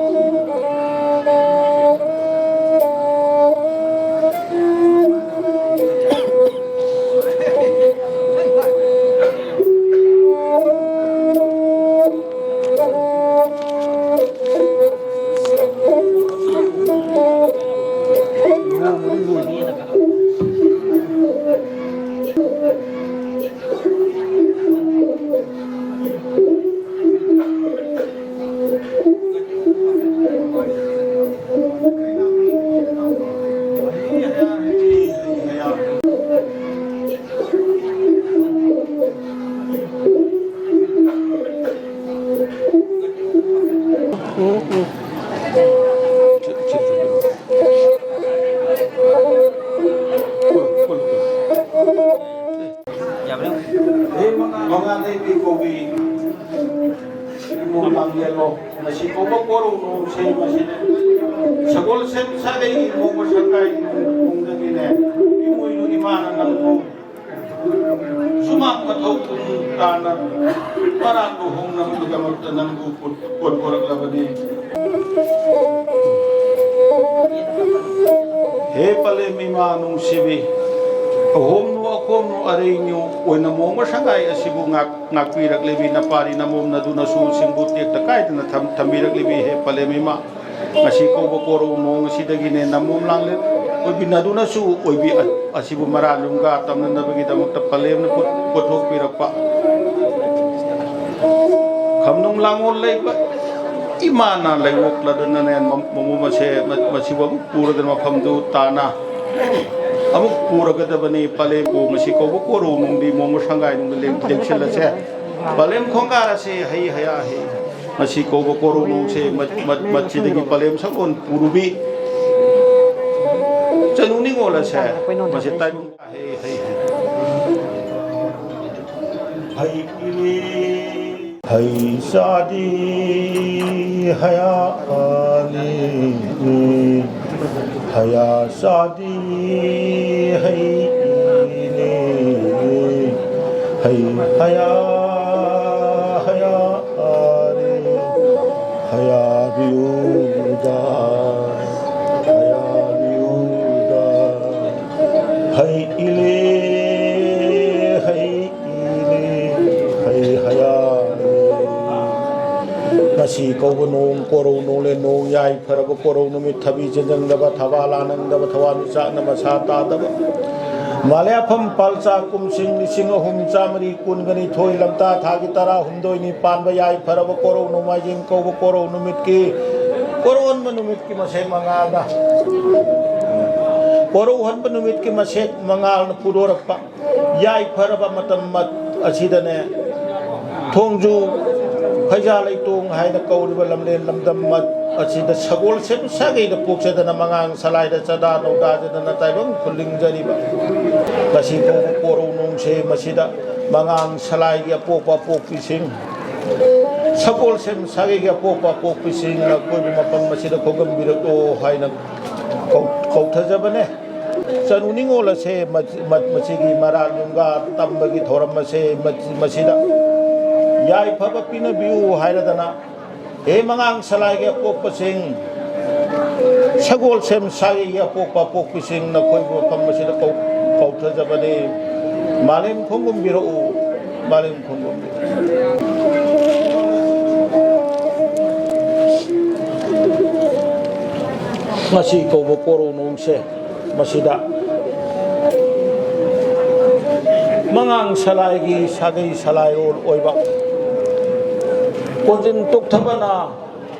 ꯃꯉꯥ ꯂꯩꯕꯤ ꯀꯧꯕꯤ ꯏꯃꯣꯝ ꯂꯥꯡꯂꯦꯜꯂꯣ꯫ ꯃꯁꯤ ꯀꯧꯕ ꯀꯣꯔꯧꯅꯨ ꯁꯦꯝꯕꯁꯤꯅꯦ꯫ ꯁꯒꯣꯜꯁꯦꯝ ꯁꯥꯒꯩꯒꯤ ꯏꯃꯣꯝ ꯁꯪꯒꯥꯏ ꯏꯃꯣꯝꯗꯒꯤꯅꯦ꯫ ꯏꯃꯣꯏꯅꯨ ꯏꯃꯥꯅ ꯅꯪꯕꯨ ꯁꯨꯃꯥꯡ ꯃꯊꯧ ꯄꯨꯡ ꯇꯥꯅ ꯃꯔꯥꯡ ꯂꯨꯍꯣꯡꯅꯕꯒꯤꯗꯃꯛꯇ ꯅꯪꯕꯨ ꯀꯣꯟꯊꯣꯔꯛꯂꯕꯅꯤ꯫ ꯍꯦ ꯄꯂꯦꯝ ꯏꯃꯥ ꯅꯨꯡꯁꯤꯕꯤ, ꯑꯍꯣꯝꯅꯨ ꯑꯈꯣꯝꯅꯨ ꯑꯔꯩꯅꯨ ꯑꯣꯏꯅ ꯃꯣꯡꯕ ꯁꯉꯥꯏ ꯑꯁꯤꯕꯨ ꯉꯥꯛ-, ꯉꯥꯛꯄꯤꯔꯛꯂꯤꯕꯤ ꯅꯄꯥꯔꯤ ꯅꯃꯣꯝꯅꯗꯨꯅꯁꯨ ꯁꯤꯡꯕꯨ ꯇꯦꯛꯇ ꯀꯥꯏꯗꯅ ꯊꯝ-, ꯊꯝꯕꯤꯔꯛꯂꯤꯕꯤ ꯍꯦ ꯄꯂꯦꯝ ꯏꯃꯥ꯫ ꯉꯁꯤ ꯀꯧꯕ ꯀꯣꯔꯧ ꯅꯣꯡ ꯑꯁꯤꯗꯒꯤꯅꯦ ꯅꯃꯣꯝ ꯂꯥꯡꯂꯦꯟ ꯑꯣꯏꯕꯤꯅꯗꯨꯅꯁꯨ ꯑꯣꯏꯕꯤ ꯑ-, ꯑꯁꯤꯕꯨ ꯃꯔꯥ ꯂꯨꯝꯒꯥ ꯇꯝꯅꯅꯕꯒꯤꯗꯃꯛꯇ ꯄꯂꯦꯝꯅ ꯄꯨ-, ꯄꯨꯊꯣꯛꯄꯤꯔꯛꯄ ꯈꯝꯅꯨꯡ ꯂꯥꯡꯑꯣꯜ ꯂꯩꯕ ꯏꯃꯥꯅ ꯂꯩꯉꯣꯛꯂꯗꯅꯅꯦ ꯃ-, ꯃꯃꯣꯝ ꯑꯁꯦ ꯃ-, ꯃꯁꯤꯕꯨ ꯑꯃꯨꯛ ꯄꯨꯔꯒ ꯃꯐꯝꯗꯨ ꯇꯥꯅ ꯑꯃꯨꯛ ꯄꯨꯔꯒꯗꯕꯅꯤ꯫ ꯄꯂꯦꯝꯕꯨ ꯉꯁꯤ ꯀꯧꯕ ꯀꯣꯔꯧ ꯅꯨꯡꯗꯤ ꯃꯣꯡꯒ ꯁꯪꯒꯥꯏ ꯅꯨꯡꯗ ꯂꯦꯡ-, ꯂꯦꯡꯁꯤꯜꯂꯁꯦ꯫ ꯄꯂꯦꯝ ꯈꯣꯡꯒꯥꯔ ꯑꯁꯦ ꯍꯩ ꯍꯌꯥ ꯍꯩ꯫ ꯉꯁꯤ ꯀꯧꯕ ꯀꯣꯔꯧ ꯅꯣꯡꯁꯦ ꯃ-, ꯃ-, ꯃꯁꯤꯗꯒꯤ ꯄꯂꯦꯝ ꯁꯒꯣꯜ ꯄꯨꯔꯨꯕꯤ ꯆꯅꯨ ꯅꯤꯉꯣꯜ ꯑꯁꯦ ꯃꯁꯤ ꯇꯥꯏꯕꯪ ꯍꯩ, ꯍꯩ, ꯍꯩ꯫ ꯍꯩ ꯏꯂꯤ꯫ ꯍꯩ ꯆꯥꯗꯤ ꯍꯌꯥ ꯑꯅꯤ꯫ ꯍꯌꯥ ꯆꯥꯗꯤ ꯍꯩ ꯏꯂꯤ꯫ ꯍꯩ ꯍꯌꯥ ꯍꯌꯥ ꯑꯅꯤ꯫ ꯍꯌꯥꯕꯤꯌꯨꯗ꯫ ꯍꯌꯥꯕꯤꯌꯨꯗ꯫ ꯍꯩ ꯏꯂꯤ, ꯍꯩ ꯏꯂꯤ, ꯍꯩ ꯍꯌꯥ꯫ ꯉꯁꯤ ꯀꯧꯕ ꯅꯣꯡ ꯀꯣꯔꯧ ꯅꯣꯡꯂꯦꯟ ꯅꯣꯡ ꯌꯥꯏꯐꯔꯕ ꯀꯣꯔꯧ ꯅꯨꯃꯤꯠ ꯊꯕꯤ ꯆꯦꯟꯖꯪꯗꯕ ꯊꯕꯥ ꯂꯥꯅꯪꯗꯕ ꯊꯋꯥꯟꯃꯤꯆꯥꯛꯅ ꯃꯁꯥ ꯇꯥꯗꯕ ꯃꯥꯂꯦꯐꯝ ꯄꯥꯜꯆꯥ ꯀꯨꯝꯁꯤꯡ ꯂꯤꯁꯤꯡ ꯑꯍꯨꯝ ꯆꯥꯃꯔꯤ ꯀꯨꯟꯒ ꯅꯤꯊꯣꯏ ꯂꯝꯇꯥ ꯊꯥꯒꯤ ꯇꯔꯥꯍꯨꯝꯗꯣꯏꯅꯤ ꯄꯥꯟꯕ ꯌꯥꯏꯐꯔꯕ ꯀꯣꯔꯧ ꯅꯣꯡꯃꯥꯏꯖꯤꯡ ꯀꯧꯕ ꯀꯣꯔꯧ ꯅꯨꯃꯤꯠꯀꯤ ꯀꯣꯔꯧꯍꯟꯕ ꯅꯨꯃꯤꯠꯀꯤ ꯃꯁꯦꯛ ꯃꯉꯥꯜꯅ ꯀꯣꯔꯧꯍꯟꯕ ꯅꯨꯃꯤꯠꯀꯤ ꯃꯁꯦꯛ ꯃꯉꯥꯜꯅ ꯄꯨꯗꯣꯔꯛꯄ ꯌꯥꯏꯐꯔꯕ ꯃꯇꯝ ꯃꯠ-, ꯑꯁꯤꯗꯅꯦ ꯊꯣꯡꯖꯨ ꯐꯩꯖꯥ ꯂꯩꯇꯣꯡ ꯍꯥꯏꯅ ꯀꯧꯔꯤꯕ ꯂꯝꯂꯦꯟ ꯂꯝꯗꯝ ꯃꯠ-, ꯑꯁꯤꯗ ꯁꯒꯣꯜꯁꯦꯝ ꯁꯥꯒꯩꯗ ꯄꯣꯛꯆꯗꯅ ꯃꯉꯥꯡ ꯁꯂꯥꯏꯗ ꯆꯥꯗꯥ ꯅꯧꯗꯥꯖꯗꯅ ꯇꯥꯏꯕꯪ ꯈꯨꯜꯂꯤꯡꯖꯔꯤꯕ ꯉꯁꯤ ꯐꯥꯎꯕ ꯀꯣꯔꯧ ꯅꯣꯡꯁꯦ ꯃꯁꯤꯗ ꯃꯉꯥꯡ ꯁꯂꯥꯏꯒꯤ ꯑꯄꯣꯛꯄ ꯑꯄꯣꯛꯄꯤꯁꯤꯡ ꯁꯒꯣꯜꯁꯦꯝ ꯁꯥꯒꯩꯒꯤ ꯑꯄꯣꯛꯄ ꯑꯄꯣꯛꯄꯤꯁꯤꯡꯅ ꯀꯣꯏꯕ ꯃꯐꯝ ꯑꯁꯤꯗ ꯈꯣꯝꯒꯟꯕꯤꯔꯛꯂꯣ ꯍꯥꯏꯅ ꯀꯧ-, ꯀꯧꯊꯖꯕꯅꯦ꯫ ꯆꯅꯨ ꯅꯤꯉꯣꯜ ꯑꯁꯦ ꯃ-, ꯃ-, ꯃꯁꯤꯒꯤ ꯃꯔꯥꯜ ꯌꯨꯝꯒꯥ ꯇꯝꯕꯒꯤ ꯊꯧꯔꯝ ꯑꯁꯦ ꯃ-, ꯃꯁꯤꯗ ꯌꯥꯏꯐꯕ ꯄꯤꯅꯕꯤꯌꯨ ꯍꯥꯏꯔꯗꯅ, ꯍꯦ ꯃꯉꯥꯡ ꯁꯂꯥꯏꯒꯤ ꯑꯄꯣꯛꯄꯁꯤꯡ, ꯁꯒꯣꯜꯁꯦꯝ ꯁꯥꯒꯩꯒꯤ ꯑꯄꯣꯛꯄ ꯑꯄꯣꯛꯄꯤꯁꯤꯡ, ꯅꯈꯣꯏꯕꯨ ꯃꯐꯝ ꯑꯁꯤꯗ ꯀꯧ-, ꯀꯧꯊꯖꯕꯅꯤ꯫ ꯃꯥꯂꯦꯝ ꯈꯣꯡꯒꯨꯝꯕꯤꯔꯛꯎ, ꯃꯥꯂꯦꯝ ꯈꯣꯡꯒꯨꯝꯕꯤꯔꯛꯎ꯫ ꯉꯁꯤ ꯀꯧꯕ ꯄꯣꯔꯣꯅꯣꯝꯁꯦ ꯃꯁꯤꯗ ꯃꯉꯥꯡ ꯁꯂꯥꯏꯒꯤ ꯁꯥꯒꯩ ꯁꯂꯥꯏꯔꯣꯜ ꯑꯣꯏꯕ ꯀꯣꯟꯖꯤꯟ ꯇꯣꯛꯊꯕꯅ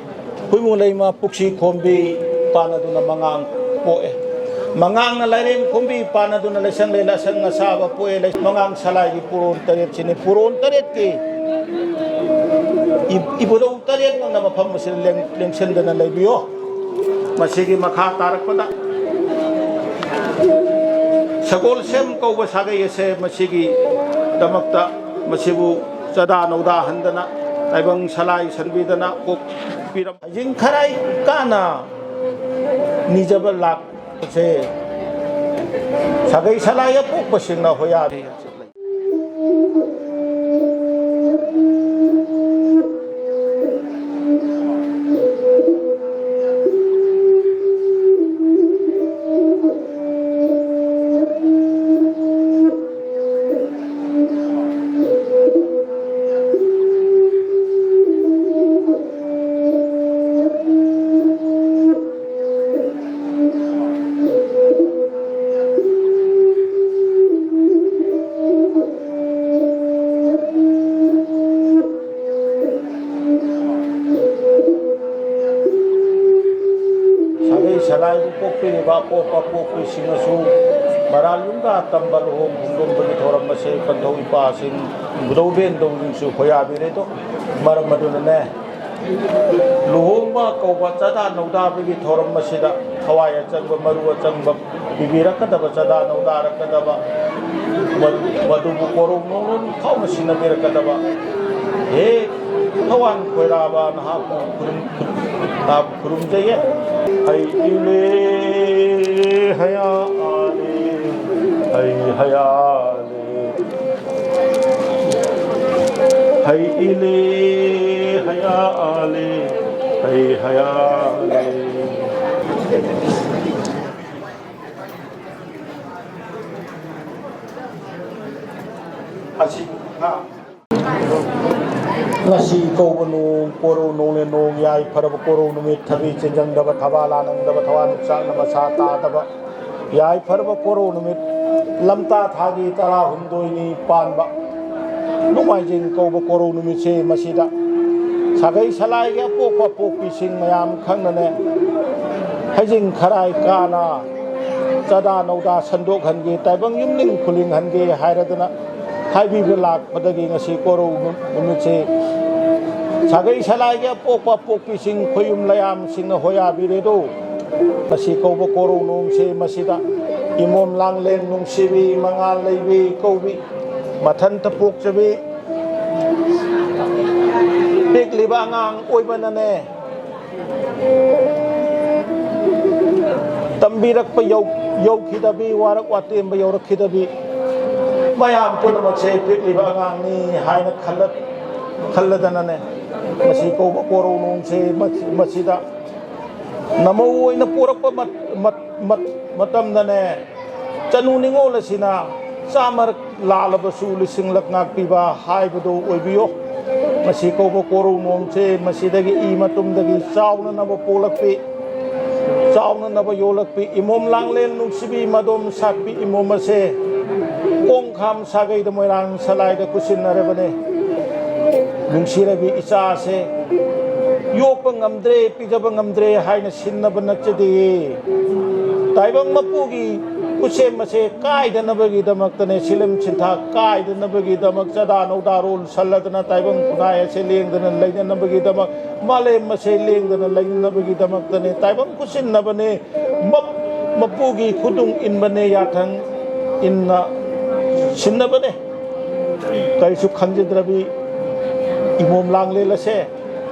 ꯍꯨꯏꯃꯨ ꯂꯩꯃ ꯄꯨꯛꯁꯤ ꯈꯣꯝꯕꯤ ꯄꯥꯟꯅꯗꯨꯅ ꯃꯉꯥꯡ ꯄꯣꯛꯑꯦ꯫ ꯃꯉꯥꯡꯅ ꯂꯥꯏꯔꯦꯝ ꯈꯣꯝꯕꯤ ꯄꯥꯟꯅꯗꯨꯅ ꯂꯩꯁꯪ ꯂꯩ ꯂꯁꯪ ꯑꯁꯥꯕ ꯄꯣꯛꯑꯦ꯫ ꯂꯩ-, ꯃꯉꯥꯡ ꯁꯂꯥꯏꯒꯤ ꯄꯨꯔꯣꯟ ꯇꯔꯦꯠꯁꯤꯅꯤ꯫ ꯄꯨꯔꯣꯟ ꯇꯔꯦꯠꯀꯤ ꯏ-, ꯏꯕꯨꯙꯧ ꯇꯔꯦꯠꯃꯛꯅ ꯃꯐꯝ ꯑꯁꯤꯗ ꯂꯦꯡ-, ꯂꯦꯡꯁꯤꯟꯗꯅ ꯂꯩꯕꯤꯌꯣ꯫ ꯃꯁꯤꯒꯤ ꯃꯈꯥ ꯇꯥꯔꯛꯄꯗ ꯁꯒꯣꯜꯁꯦꯝ ꯀꯧꯕ ꯁꯥꯒꯩ ꯑꯁꯦ ꯃꯁꯤꯒꯤꯗꯃꯛꯇ ꯃꯁꯤꯕꯨ ꯆꯥꯗꯥ ꯅꯧꯗꯥ ꯍꯟꯗꯅ ꯇꯥꯏꯕꯪ ꯁꯂꯥꯏ ꯁꯟꯕꯤꯗꯅ ꯀꯣꯛꯄꯤꯔꯝ-, ꯍꯩꯖꯤꯡ ꯈꯔꯥꯏ ꯀꯥꯅ ꯅꯤꯖꯕ ꯂꯥꯛꯄꯁꯦ ꯁꯥꯒꯩ ꯁꯂꯥꯏ ꯑꯄꯣꯛꯄꯁꯤꯡꯅ ꯍꯣꯌꯥꯔꯤ꯫ ꯁꯥꯒꯩ ꯁꯂꯥꯏꯕꯨ ꯄꯣꯛꯄꯤꯔꯤꯕ ꯑꯄꯣꯛꯄ ꯑꯄꯣꯛꯄꯤꯁꯤꯡꯅꯁꯨ ꯃꯔꯥꯜ ꯌꯨꯝꯒꯥ ꯇꯝꯕ ꯂꯨꯍꯣꯡ ꯈꯣꯡꯗꯣꯡꯕꯒꯤ ꯊꯧꯔꯝ ꯑꯁꯦ ꯄꯟꯊꯧ ꯏꯄꯥꯁꯤꯡ, ꯏꯕꯨꯙꯧ ꯏꯕꯦꯟꯗꯧꯁꯤꯡꯁꯨ ꯈꯣꯏꯌꯥꯕꯤꯔꯦꯗꯣ꯫ ꯃꯔꯝ ꯑꯗꯨꯅꯅꯦ, ꯂꯨꯍꯣꯡꯕ ꯀꯧꯕ ꯆꯥꯗꯥ ꯅꯧꯗꯥꯕꯒꯤ ꯊꯧꯔꯝ ꯑꯁꯤꯗ ꯊꯋꯥꯏ ꯑꯆꯪꯕ, ꯃꯔꯨ ꯑꯆꯪꯕ ꯄꯤꯕꯤꯔꯛꯀꯗꯕ, ꯆꯥꯗꯥ ꯅꯧꯗꯥꯔꯛꯀꯗꯕ, ꯃ-, ꯃꯗꯨꯕꯨ ꯀꯣꯔꯧ ꯅꯣꯡꯂꯣꯟ ꯐꯥꯎꯅ ꯁꯤꯟꯅꯕꯤꯔꯛꯀꯗꯕ, ꯍꯦ ꯊꯋꯥꯟ ꯈꯣꯏꯔꯥꯕ ꯅꯍꯥꯛꯄꯨ ꯈꯨꯔꯨꯝ-, ꯅꯍꯥꯛꯄꯨ ꯈꯨꯔꯨꯝꯖꯩꯌꯦ꯫ ꯍꯩ ꯏꯂꯦ ꯍꯌꯥ ꯍꯩ ꯍꯌꯥꯂꯦ, ꯍꯩ ꯏꯂꯦ, ꯍꯌꯥꯂꯦ, ꯍꯩ ꯍꯌꯥꯂꯦ꯫ ꯑꯁꯤ ꯉꯥ ꯉꯁꯤ ꯀꯧꯕ ꯅꯣꯡ, ꯀꯣꯔꯧ ꯅꯣꯡꯂꯦꯟ ꯅꯣꯡ, ꯌꯥꯏꯐꯔꯕ ꯀꯣꯔꯧ ꯅꯨꯃꯤꯠ, ꯊꯕꯤ ꯆꯦꯟꯖꯪꯗꯕ, ꯊꯕꯥ ꯂꯥꯅꯪꯗꯕ, ꯊꯋꯥꯟ ꯃꯤꯆꯥꯛꯅ ꯃꯁꯥ ꯇꯥꯗꯕ, ꯌꯥꯏꯐꯔꯕ ꯀꯣꯔꯧ ꯅꯨꯃꯤꯠ, ꯂꯝꯇꯥ ꯊꯥꯒꯤ ꯇꯔꯥꯍꯨꯝꯗꯣꯏꯅꯤ ꯄꯥꯟꯕ ꯅꯣꯡꯃꯥꯏꯖꯤꯡ ꯀꯧꯕ ꯀꯣꯔꯧ ꯅꯨꯃꯤꯠꯁꯦ ꯃꯁꯤꯗ ꯁꯥꯒꯩ ꯁꯂꯥꯏꯒꯤ ꯑꯄꯣꯛꯄ ꯑꯄꯣꯛꯄꯤꯁꯤꯡ ꯃꯌꯥꯝ ꯈꯪꯅꯅꯦ, ꯍꯩꯖꯤꯡ ꯈꯔꯥꯏ ꯀꯥꯅ ꯆꯥꯗꯥ ꯅꯧꯗꯥ ꯁꯟꯗꯣꯛꯍꯟꯒꯦ, ꯇꯥꯏꯕꯪ ꯌꯨꯝꯅꯤꯡ ꯈꯨꯂꯤꯡꯍꯟꯒꯦ ꯍꯥꯏꯔꯗꯅ ꯍꯥꯏꯕꯤꯕ ꯂꯥꯛꯄꯗꯒꯤ ꯉꯁꯤ ꯀꯣꯔꯧ ꯅꯨꯃꯤꯠꯁꯦ ꯁꯥꯒꯩ ꯁꯂꯥꯏꯒꯤ ꯑꯄꯣꯛꯄ ꯑꯄꯣꯛꯄꯤꯁꯤꯡ ꯈꯣꯌꯨꯝ ꯂꯌꯥꯝꯁꯤꯡꯅ ꯍꯣꯌꯥꯕꯤꯔꯦꯗꯣ꯫ ꯃꯁꯤ ꯀꯧꯕ ꯀꯣꯔꯧ ꯅꯣꯡꯁꯦ ꯃꯁꯤꯗ ꯏꯃꯣꯝ ꯂꯥꯡꯂꯦꯟ ꯅꯨꯡꯁꯤꯕꯤ ꯃꯉꯥꯜ ꯂꯩꯕꯤ ꯀꯧꯕꯤ ꯃꯊꯟꯇ ꯄꯣꯛꯆꯕꯤ ꯄꯤꯛꯂꯤꯕ ꯑꯉꯥꯡ ꯑꯣꯏꯕꯅꯅꯦ, ꯇꯝꯕꯤꯔꯛꯄ ꯌꯧ-, ꯌꯧꯈꯤꯗꯕꯤ, ꯋꯥꯔꯛ ꯋꯥꯇꯦꯝꯕ ꯌꯧꯔꯛꯈꯤꯗꯕꯤ, ꯃꯌꯥꯝ ꯄꯨꯝꯅꯃꯛꯁꯦ ꯄꯤꯛꯂꯤꯕ ꯑꯉꯥꯡꯅꯤ ꯍꯥꯏꯅ ꯈꯜꯂ-, ꯈꯜꯂꯗꯅꯅꯦ, ꯃꯁꯤ ꯀꯧꯕ ꯀꯣꯔꯧ ꯅꯣꯡꯁꯦ ꯃꯁꯤ-, ꯃꯁꯤꯗ ꯅꯃꯧ ꯑꯣꯏꯅ ꯄꯣꯔꯛꯄ ꯃꯠ-, ꯃꯠ-, ꯃꯠ-, ꯃꯇꯝꯗꯅꯦ, ꯆꯅꯨ ꯅꯤꯉꯣꯜ ꯑꯁꯤꯅ ꯆꯥꯝꯃꯔꯛ ꯂꯥꯜꯂꯕꯁꯨ ꯂꯤꯁꯤꯡꯂꯛ ꯉꯥꯛꯄꯤꯕ ꯍꯥꯏꯕꯗꯨ ꯑꯣꯏꯕꯤꯌꯣ꯫ ꯃꯁꯤ ꯀꯧꯕ ꯀꯣꯔꯧ ꯅꯣꯡꯁꯦ ꯃꯁꯤꯗꯒꯤ ꯏ ꯃꯇꯨꯝꯗꯒꯤ ꯆꯥꯎꯅꯅꯕ ꯄꯣꯛꯂꯛꯄꯤ, ꯆꯥꯎꯅꯅꯕ ꯌꯣꯛꯂꯛꯄꯤ, ꯏꯃꯣꯝ ꯂꯥꯡꯂꯦꯟ ꯅꯨꯡꯁꯤꯕꯤ ꯃꯗꯣꯝ ꯁꯥꯠꯄꯤ ꯏꯃꯣꯝ ꯑꯁꯦ ꯀꯣꯡꯈꯥꯝ ꯁꯥꯒꯩꯗ ꯃꯣꯏꯔꯥꯡ ꯁꯂꯥꯏꯗ ꯈꯨꯠꯁꯤꯟꯅꯔꯕꯅꯦ꯫ ꯅꯨꯡꯁꯤꯔꯕꯤ ꯏꯆꯥꯁꯦ ꯌꯣꯛꯄ ꯉꯝꯗ꯭ꯔꯦ, ꯄꯤꯖꯕ ꯉꯝꯗ꯭ꯔꯦ ꯍꯥꯏꯅ ꯁꯤꯟꯅꯕ ꯅꯠꯆꯗꯦ꯫ ꯇꯥꯏꯕꯪ ꯃꯄꯨꯒꯤ ꯈꯨꯠꯁꯦꯝ ꯑꯁꯦ ꯀꯥꯏꯗꯅꯕꯒꯤꯗꯃꯛꯇꯅꯦ, ꯁꯤꯂꯝ ꯁꯤꯟꯊꯥ ꯀꯥꯏꯗꯅꯕꯒꯤꯗꯃꯛ, ꯆꯥꯗꯥ ꯅꯧꯗꯥ ꯔꯣꯜ ꯁꯜꯂꯗꯅ ꯇꯥꯏꯕꯪ ꯈꯨꯟꯅꯥꯏ ꯑꯁꯦ ꯂꯦꯡꯗꯅ ꯂꯩꯅꯅꯕꯒꯤꯗꯃꯛ, ꯃꯥꯂꯦꯝ ꯑꯁꯦ ꯂꯦꯡꯗꯅ ꯂꯩꯅꯅꯕꯒꯤꯗꯃꯛꯇꯅꯦ ꯇꯥꯏꯕꯪ ꯈꯨꯠꯁꯤꯟꯅꯕꯅꯦ꯫ ꯃꯞ-, ꯃꯄꯨꯒꯤ ꯈꯨꯗꯨꯡ ꯏꯟꯕꯅꯦ, ꯌꯥꯊꯪ ꯏꯟꯅ ꯁꯤꯟꯅꯕꯅꯦ꯫ ꯀꯔꯤꯁꯨ ꯈꯪꯖꯗ꯭ꯔꯕꯤ ꯏꯃꯣꯝ ꯂꯥꯡꯂꯦꯜ ꯑꯁꯦ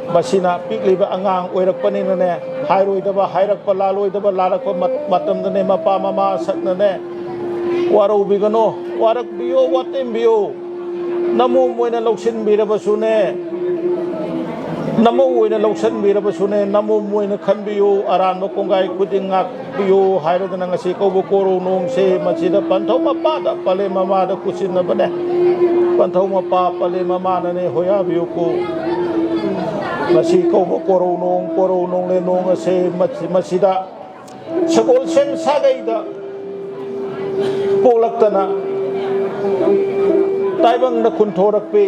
ꯃꯁꯤꯅ ꯄꯤꯛꯂꯤꯕ ꯑꯉꯥꯡ ꯑꯣꯏꯔꯛꯄꯅꯤꯅꯅꯦ, ꯍꯥꯏꯔꯣꯏꯗꯕ ꯍꯥꯏꯔꯛꯄ, ꯂꯥꯜꯂꯣꯏꯗꯕ ꯂꯥꯜꯂꯛꯄ ꯃꯠ-, ꯃꯇꯝꯗꯅꯦ, ꯃꯄꯥ ꯃꯃꯥ ꯁꯛꯅꯅꯦ, ꯋꯥꯔꯧꯕꯤꯒꯅꯣ, ꯋꯥꯔꯛꯄꯤꯌꯣ, ꯋꯥꯇꯦꯝꯕꯤꯌꯣ꯫ ꯅꯃꯣꯝ ꯑꯣꯏꯅ ꯂꯧꯁꯤꯟꯕꯤꯔꯕꯁꯨꯅꯦ, ꯅꯃꯧ ꯑꯣꯏꯅ ꯂꯧꯁꯤꯟꯕꯤꯔꯕꯁꯨꯅꯦ, ꯅꯃꯣꯝ ꯑꯣꯏꯅ ꯈꯟꯕꯤꯌꯨ, ꯑꯔꯥꯟꯕ ꯀꯣꯡꯒꯥꯏ ꯈꯨꯗꯤꯡ ꯉꯥꯛꯄꯤꯌꯨ ꯍꯥꯏꯔꯗꯅ ꯉꯁꯤ ꯀꯧꯕ ꯀꯣꯔꯧ ꯅꯣꯡꯁꯦ ꯃꯁꯤꯗ ꯄꯟꯊꯧ ꯃꯄꯥꯗ ꯄꯂꯦꯝ ꯃꯃꯥꯗ ꯀꯨꯠꯁꯤꯟꯅꯕꯅꯦ꯫ ꯄꯟꯊꯧ ꯃꯄꯥ ꯄꯂꯦꯝ ꯃꯃꯥꯅꯅꯦ ꯍꯣꯌꯥꯕꯤꯌꯨꯀꯣ꯫ ꯉꯁꯤ ꯀꯧꯕ ꯀꯣꯔꯧ ꯅꯣꯡ, ꯀꯣꯔꯧ ꯅꯣꯡꯂꯦꯟ ꯅꯣꯡ ꯑꯁꯦ ꯃꯁꯤ-, ꯃꯁꯤꯗ ꯁꯒꯣꯜꯁꯦꯝ ꯁꯥꯒꯩꯗ ꯄꯣꯛꯂꯛꯇꯅ ꯇꯥꯏꯕꯪꯗ ꯈꯨꯟꯊꯣꯔꯛꯄꯤ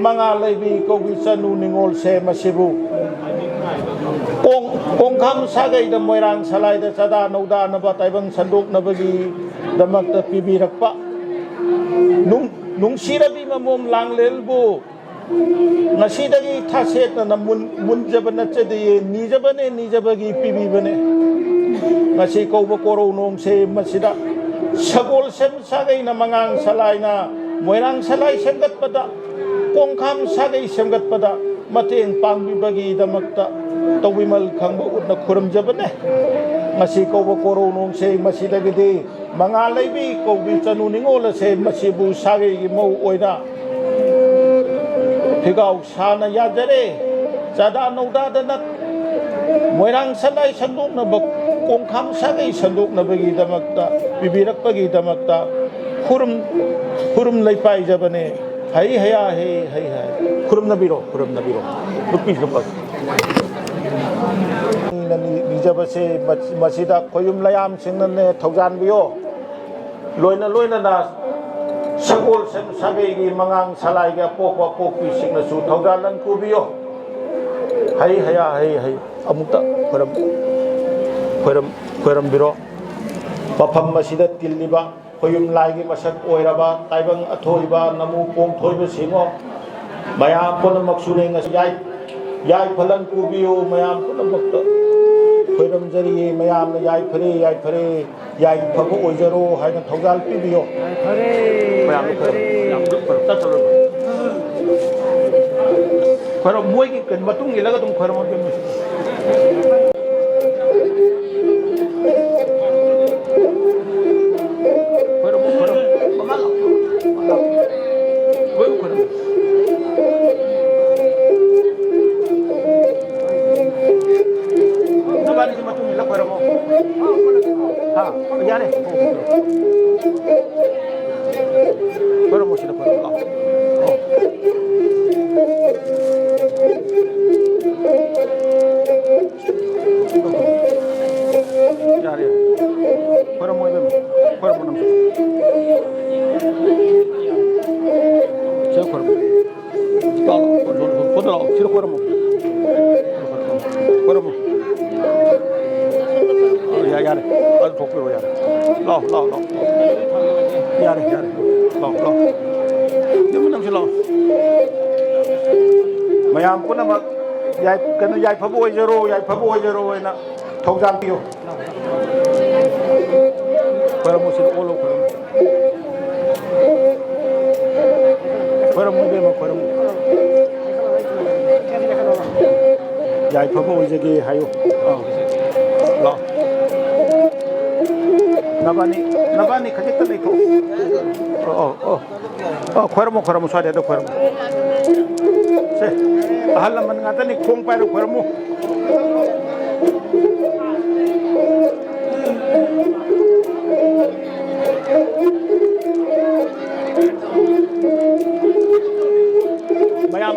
ꯃꯉꯥ ꯂꯩꯕꯤ ꯀꯧꯕꯤ ꯆꯅꯨ ꯅꯤꯉꯣꯜꯁꯦ ꯃꯁꯤꯕꯨ ꯀꯣꯡ-, ꯀꯣꯡꯈꯥꯝ ꯁꯥꯒꯩꯗ ꯃꯣꯏꯔꯥꯡ ꯁꯂꯥꯏꯗ ꯆꯥꯗꯥ ꯅꯧꯗꯥꯅꯕ ꯇꯥꯏꯕꯪ ꯁꯟꯗꯣꯛꯅꯕꯒꯤꯗꯃꯛꯇ ꯄꯤꯕꯤꯔꯛꯄ ꯅꯨꯡ-, ꯅꯨꯡꯁꯤꯔꯕꯤ ꯃꯃꯣꯝ ꯂꯥꯡꯂꯦꯜꯕꯨ ꯉꯁꯤꯗꯒꯤ ꯊꯥꯁꯦꯠꯅꯅ ꯃꯨꯟ-, ꯃꯨꯟꯖꯕ ꯅꯠꯆꯗꯦꯌꯦ, ꯅꯤꯖꯕꯅꯦ, ꯅꯤꯖꯕꯒꯤ ꯄꯤꯕꯤꯕꯅꯦ꯫ ꯉꯁꯤ ꯀꯧꯕ ꯀꯣꯔꯧ ꯅꯣꯡꯁꯦ ꯃꯁꯤꯗ ꯁꯒꯣꯜꯁꯦꯝ ꯁꯥꯒꯩꯅ ꯃꯉꯥꯡ ꯁꯂꯥꯏꯅ ꯃꯣꯏꯔꯥꯡ ꯁꯂꯥꯏ ꯁꯦꯝꯒꯠꯄꯗ, ꯀꯣꯡꯈꯥꯝ ꯁꯥꯒꯩ ꯁꯦꯝꯒꯠꯄꯗ ꯃꯇꯦꯡ ꯄꯥꯡꯕꯤꯕꯒꯤꯗꯃꯛꯇ ꯇꯧꯕꯤꯃꯜ ꯈꯪꯕ ꯎꯠꯅ ꯈꯨꯔꯨꯝꯖꯕꯅꯦ꯫ ꯉꯁꯤ ꯀꯧꯕ ꯀꯣꯔꯧ ꯅꯣꯡꯁꯦ ꯃꯁꯤꯗꯒꯤꯗꯤ ꯃꯉꯥ ꯂꯩꯕꯤ ꯀꯧꯕꯤ ꯆꯅꯨ ꯅꯤꯉꯣꯜ ꯑꯁꯦ ꯃꯁꯤꯕꯨ ꯁꯥꯒꯩꯒꯤ ꯃꯧ ꯑꯣꯏꯅ ꯐꯤꯒꯥꯎ ꯁꯥꯅ ꯌꯥꯖꯔꯦ꯫ ꯆꯥꯗꯥ ꯅꯧꯗꯥꯗꯅ ꯃꯣꯏꯔꯥꯡ ꯁꯂꯥꯏ ꯁꯟꯗꯣꯛꯅꯕ, ꯀꯣꯡꯈꯥꯝ ꯁꯥꯒꯩ ꯁꯟꯗꯣꯛꯅꯕꯒꯤꯗꯃꯛꯇ ꯄꯤꯕꯤꯔꯛꯄꯒꯤꯗꯃꯛꯇ ꯈꯨꯔꯨꯝ, ꯈꯨꯔꯨꯝ ꯂꯩꯄꯥꯏꯖꯕꯅꯦ꯫ ꯍꯩ ꯍꯌꯥ ꯍꯩ ꯍꯩ ꯍꯩ꯫ ꯈꯨꯔꯨꯝꯅꯕꯤꯔꯣ, ꯈꯨꯔꯨꯝꯅꯕꯤꯔꯣ꯫ ꯅꯨꯄꯤ ꯅꯨꯄꯥ꯫ ꯑꯩꯅ ꯅꯤ-, ꯅꯤꯖꯕꯁꯦ ꯃꯁꯤꯗ ꯈꯣꯌꯨꯝ ꯂꯌꯥꯝꯁꯤꯡꯅꯅꯦ ꯊꯧꯖꯥꯟꯕꯤꯌꯣ꯫ ꯂꯣꯏꯅ ꯂꯣꯏꯅꯅ ꯁꯒꯣꯜꯁꯦꯝ ꯁꯥꯒꯩꯒꯤ ꯃꯉꯥꯡ ꯁꯂꯥꯏꯒꯤ ꯑꯄꯣꯛꯄ ꯑꯄꯣꯛꯄꯤꯁꯤꯡꯅꯁꯨ ꯊꯧꯖꯥꯜ ꯂꯟ ꯄꯨꯕꯤꯌꯣ꯫ ꯍꯩ ꯍꯌꯥ ꯍꯩ ꯍꯩ꯫ ꯑꯃꯨꯛꯇ ꯈꯣꯏꯔꯝ-, ꯈꯣꯏꯔꯝ-, ꯈꯣꯏꯔꯝꯕꯤꯔꯣ꯫ ꯃꯐꯝ ꯑꯁꯤꯗ ꯇꯤꯜꯂꯤꯕ ꯈꯣꯌꯨꯝ ꯂꯥꯏꯒꯤ ꯃꯁꯛ ꯑꯣꯏꯔꯕ ꯇꯥꯏꯕꯪ ꯑꯊꯣꯏꯕ ꯅꯃꯨ ꯄꯣꯡꯊꯣꯏꯕ ꯁꯤꯡꯉꯣ꯫ ꯃꯌꯥꯝ ꯄꯨꯝꯅꯃꯛꯁꯨꯅꯦ ꯉꯁꯤ ꯌꯥꯏ-, ꯌꯥꯏꯐ ꯂꯟ ꯄꯨꯕꯤꯌꯨ꯫ ꯃꯌꯥꯝ ꯄꯨꯝꯅꯃꯛꯇ ꯈꯣꯏꯔꯝꯖꯔꯤꯌꯦ꯫ ꯃꯌꯥꯝꯅ ꯌꯥꯏꯐꯔꯦ, ꯌꯥꯏꯐꯔꯦ, ꯌꯥꯏꯐꯕ ꯑꯣꯏꯖꯔꯣ ꯍꯥꯏꯅ ꯊꯧꯖꯥꯜ ꯄꯤꯕꯤꯌꯣ꯫ ꯌꯥꯏꯐꯔꯦ, ꯃꯌꯥꯝꯗ ꯌꯥꯏꯐꯔꯦ꯫ ꯈꯣꯏꯔꯝ-, ꯃꯌꯥꯝꯗ ꯈꯣꯏꯔꯝ-, ꯆꯠ ꯆꯠꯂꯣ꯫ ꯈꯣꯏꯔꯝ-, ꯃꯣꯏꯒꯤ ꯀꯩꯅꯣ ꯃꯇꯨꯡ ꯏꯜꯂꯒ ꯑꯗꯨꯝ ꯈꯣꯏꯔꯝꯃꯒꯦ꯫ ꯂꯥꯛꯑꯣ, ꯂꯥꯛꯑꯣ, ꯁꯣꯝꯗ ꯂꯥꯛꯑꯣ, ꯁꯤꯗ ꯈꯣꯏꯔꯝꯃꯣ꯫ ꯈꯣꯏꯔꯝꯃꯣ꯫ ꯑ, ꯌꯥ-, ꯌꯥꯔꯦ꯫ ꯑꯗꯨ ꯊꯣꯛꯄꯤꯔꯣ, ꯌꯥꯔꯦ꯫ ꯂꯥꯛꯑꯣ, ꯂꯥꯛꯑꯣ, ꯂꯥꯛꯑꯣ꯫ ꯌꯥꯔꯦ, ꯌꯥꯔꯦ꯫ ꯂꯥꯛꯑꯣ, ꯂꯥꯛꯑꯣ꯫ ꯅꯪꯁꯨ, ꯅꯪꯁꯨ ꯂꯥꯛꯑꯣ꯫ ꯃꯌꯥꯝ ꯄꯨꯝꯅꯃꯛ ꯌꯥꯏ-, ꯀꯩꯅꯣ, ꯌꯥꯏꯐꯕ ꯑꯣꯏꯖꯔꯣ, ꯌꯥꯏꯐꯕ ꯑꯣꯏꯖꯔꯣ ꯍꯥꯏꯅ ꯊꯧꯖꯥꯜ ꯄꯤꯌꯨ꯫ ꯈꯣꯏꯔꯝꯃꯨ, ꯁꯤꯗ ꯑꯣꯜꯂꯣ, ꯈꯣꯏꯔꯝꯃꯨ꯫ ꯈꯣꯏꯔꯝꯃꯨ, ꯏꯕꯦꯝꯃ, ꯈꯣꯏꯔꯝꯃꯨ꯫ ꯌꯥꯏꯐꯕ ꯑꯣꯏꯖꯒꯦ ꯍꯥꯏꯌꯨ꯫ ꯑꯥ꯫ ꯂꯥꯛꯑꯣ꯫ ꯅꯕꯥꯅꯤ, ꯅꯕꯥꯅꯤ ꯈꯖꯤꯛꯇ ꯂꯩꯊꯣꯛꯑꯣ꯫ ꯑꯣ, ꯑꯣ, ꯑꯣ꯫ ꯑ, ꯈꯣꯏꯔꯝꯃꯨ, ꯈꯣꯏꯔꯝꯃꯨ, ꯁ꯭ꯋꯥꯏꯗ ꯈꯣꯏꯔꯝꯃꯨ꯫ ꯁꯦ, ꯑꯍꯜ ꯂꯃꯟ ꯉꯥꯛꯇꯅꯤ, ꯈꯣꯡ ꯄꯥꯏꯔꯣ, ꯈꯣꯏꯔꯝꯃꯨ꯫ ꯃꯌꯥꯝ,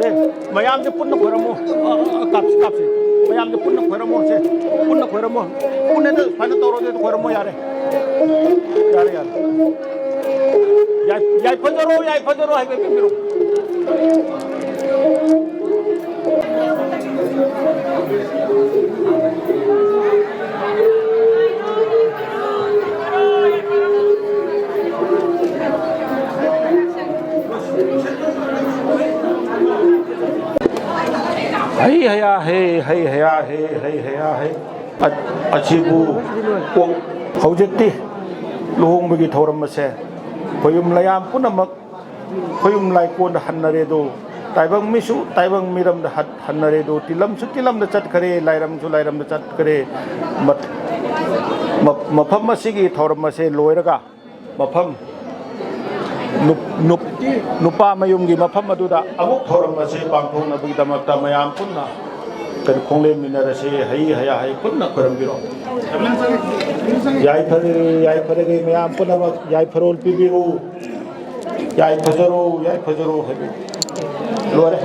ꯁꯦ, ꯃꯌꯥꯝꯁꯦ ꯄꯨꯟꯅ ꯈꯣꯏꯔꯝꯃꯨ꯫ ꯑ, ꯑ, ꯀꯥꯞꯁꯤ, ꯀꯥꯞꯁꯤ꯫ ꯃꯌꯥꯝꯁꯦ ꯄꯨꯟꯅ ꯈꯣꯏꯔꯝꯃꯣ, ꯁꯦ꯫ ꯄꯨꯟꯅ ꯈꯣꯏꯔꯝꯃꯣ꯫ ꯄꯨꯟꯅ ꯁꯨꯃꯥꯏꯅ ꯇꯧꯔꯣ, ꯑꯗꯨ ꯈꯣꯏꯔꯝꯃꯣ, ꯌꯥꯔꯦ꯫ ꯌꯥꯔꯦ, ꯌꯥꯔꯦ꯫ ꯌꯥꯏ-, ꯌꯥꯏꯐꯖꯔꯣ, ꯌꯥꯏꯐꯖꯔꯣ ꯍꯥꯏꯕ ꯄꯤꯕꯤꯔꯣ꯫ ꯍꯩ ꯍꯌꯥ ꯍꯦ, ꯍꯩ ꯍꯌꯥ ꯍꯦ, ꯍꯩ ꯍꯌꯥ ꯍꯦ꯫ ꯑ-, ꯑꯁꯤꯕꯨ ꯀꯣꯛ-, ꯍꯧꯖꯤꯛꯇꯤ ꯂꯨꯍꯣꯡꯕꯒꯤ ꯊꯧꯔꯝ ꯑꯁꯦ ꯈꯣꯌꯨꯝ ꯂꯥꯏꯌꯥꯝ ꯄꯨꯝꯅꯃꯛ ꯈꯣꯌꯨꯝ ꯂꯥꯏꯀꯣꯟꯗ ꯍꯟꯅꯔꯦꯗꯣ, ꯇꯥꯏꯕꯪ ꯃꯤꯁꯨ ꯇꯥꯏꯕꯪ ꯃꯤꯔꯝꯗ ꯍꯠ-, ꯍꯟꯅꯔꯦꯗꯣ, ꯇꯤꯂꯝꯁꯨ ꯇꯤꯂꯝꯗ ꯆꯠꯈꯔꯦ, ꯂꯥꯏꯔꯝꯁꯨ ꯂꯥꯏꯔꯝꯗ ꯆꯠꯈꯔꯦ꯫ ꯃꯠ-, ꯃ-, ꯃꯐꯝ ꯑꯁꯤꯒꯤ ꯊꯧꯔꯝ ꯑꯁꯦ ꯂꯣꯏꯔꯒ ꯃꯐꯝ ꯅꯨꯞ-, ꯅꯨꯞ-, ꯅꯨꯄꯥ ꯃꯌꯨꯝꯒꯤ ꯃꯐꯝ ꯑꯗꯨꯗ ꯑꯃꯨꯛ ꯊꯧꯔꯝ ꯑꯁꯦ ꯄꯥꯡꯊꯣꯛꯅꯕꯒꯤꯗꯃꯛꯇ ꯃꯌꯥꯝ ꯄꯨꯟꯅ ꯀꯔꯤ ꯈꯣꯡꯂꯦꯝꯃꯤꯟꯅꯔꯁꯤ, ꯍꯩ ꯍꯌꯥ ꯍꯩ ꯄꯨꯟꯅ ꯈꯣꯏꯔꯝꯕꯤꯔꯣ꯫ ꯌꯥꯏꯐꯔꯦ, ꯌꯥꯏꯐꯔꯒꯦ ꯃꯌꯥꯝ ꯄꯨꯝꯅꯃꯛ ꯌꯥꯏꯐꯔꯣꯜ ꯄꯤꯕꯤꯔꯨ꯫ ꯌꯥꯏꯐꯖꯔꯣ, ꯌꯥꯏꯐꯖꯔꯣ ꯍꯥꯏꯕꯤꯔꯣ꯫ ꯂꯣꯏꯔꯦ꯫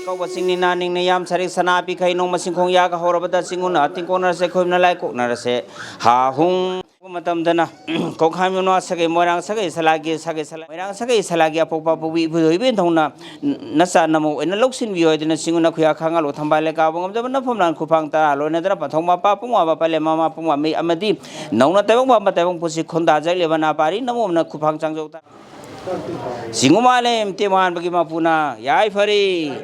ꯀꯧꯕ ꯆꯤꯡꯅꯤꯅ ꯅꯤꯡꯅ ꯌꯥꯝ ꯁꯥꯔꯤ ꯁꯅꯥ ꯄꯤꯈꯩ ꯅꯣꯡꯃ ꯁꯤꯡꯈꯣꯡ ꯌꯥꯒ ꯍꯧꯔꯕꯗ ꯆꯤꯡꯉꯨꯅ ꯇꯤꯡꯀꯣꯛꯅꯔꯁꯦ ꯈꯣꯏꯕꯅ ꯂꯥꯏ ꯀꯣꯛꯅꯔꯁꯦ ꯍꯥ ꯍꯨꯡ꯫ ꯃꯇꯝꯗꯅ ꯀꯣꯡꯈꯥꯏ ꯃꯅꯨꯡ ꯁꯥꯒꯩ ꯃꯣꯏꯔꯥꯡ ꯁꯥꯒꯩ ꯁꯂꯥꯒꯤ ꯁꯥꯒꯩ ꯁꯂꯥ ꯃꯣꯏꯔꯥꯡ ꯁꯥꯒꯩ ꯁꯂꯥꯒꯤ ꯑꯄꯣꯛꯄ ꯄꯨꯕꯤ ꯏꯕꯨꯙꯧ ꯏꯕꯦꯟꯊꯧꯅ ꯅꯆꯥ ꯅꯃꯧ ꯑꯣꯏꯅ ꯂꯧꯁꯤꯟꯕꯤꯌꯨ ꯍꯥꯏꯗꯨꯅ ꯆꯤꯡꯉꯨꯅ ꯈꯨꯌꯥ ꯈꯥꯡꯉꯥꯂꯨ ꯊꯝꯕꯥꯜ ꯂꯩꯀꯥꯕ ꯉꯝꯖꯕ ꯅꯐꯝꯂꯥꯟ ꯈꯨꯐꯥꯡ ꯇꯔꯥ ꯂꯣꯏꯅꯗꯅ ꯄꯟꯊꯧ ꯃꯄꯥ ꯄꯨꯡ ꯋꯥꯕ ꯄꯂꯦꯝ ꯃꯃꯥ ꯄꯨꯡ ꯋꯥ ꯃꯩ ꯑꯃꯗꯤ ꯅꯧꯅ ꯇꯥꯏꯕꯪ ꯄꯥꯟꯕ ꯇꯥꯏꯕꯪ ꯄꯨꯟꯁꯤ ꯈꯨꯟꯗꯥꯖꯔꯛꯂꯤꯕ ꯅꯥꯄꯥꯔꯤ ꯅꯃꯣꯝꯅ ꯈꯨꯐꯥꯡ ꯆꯥꯡꯖꯧ ꯇꯥ ꯁꯤꯡꯒꯨꯃꯥꯂꯦꯝ ꯇꯦꯃꯥꯟꯕꯒꯤ ꯃꯄꯨꯅ ꯌꯥꯏꯐꯔꯦ꯫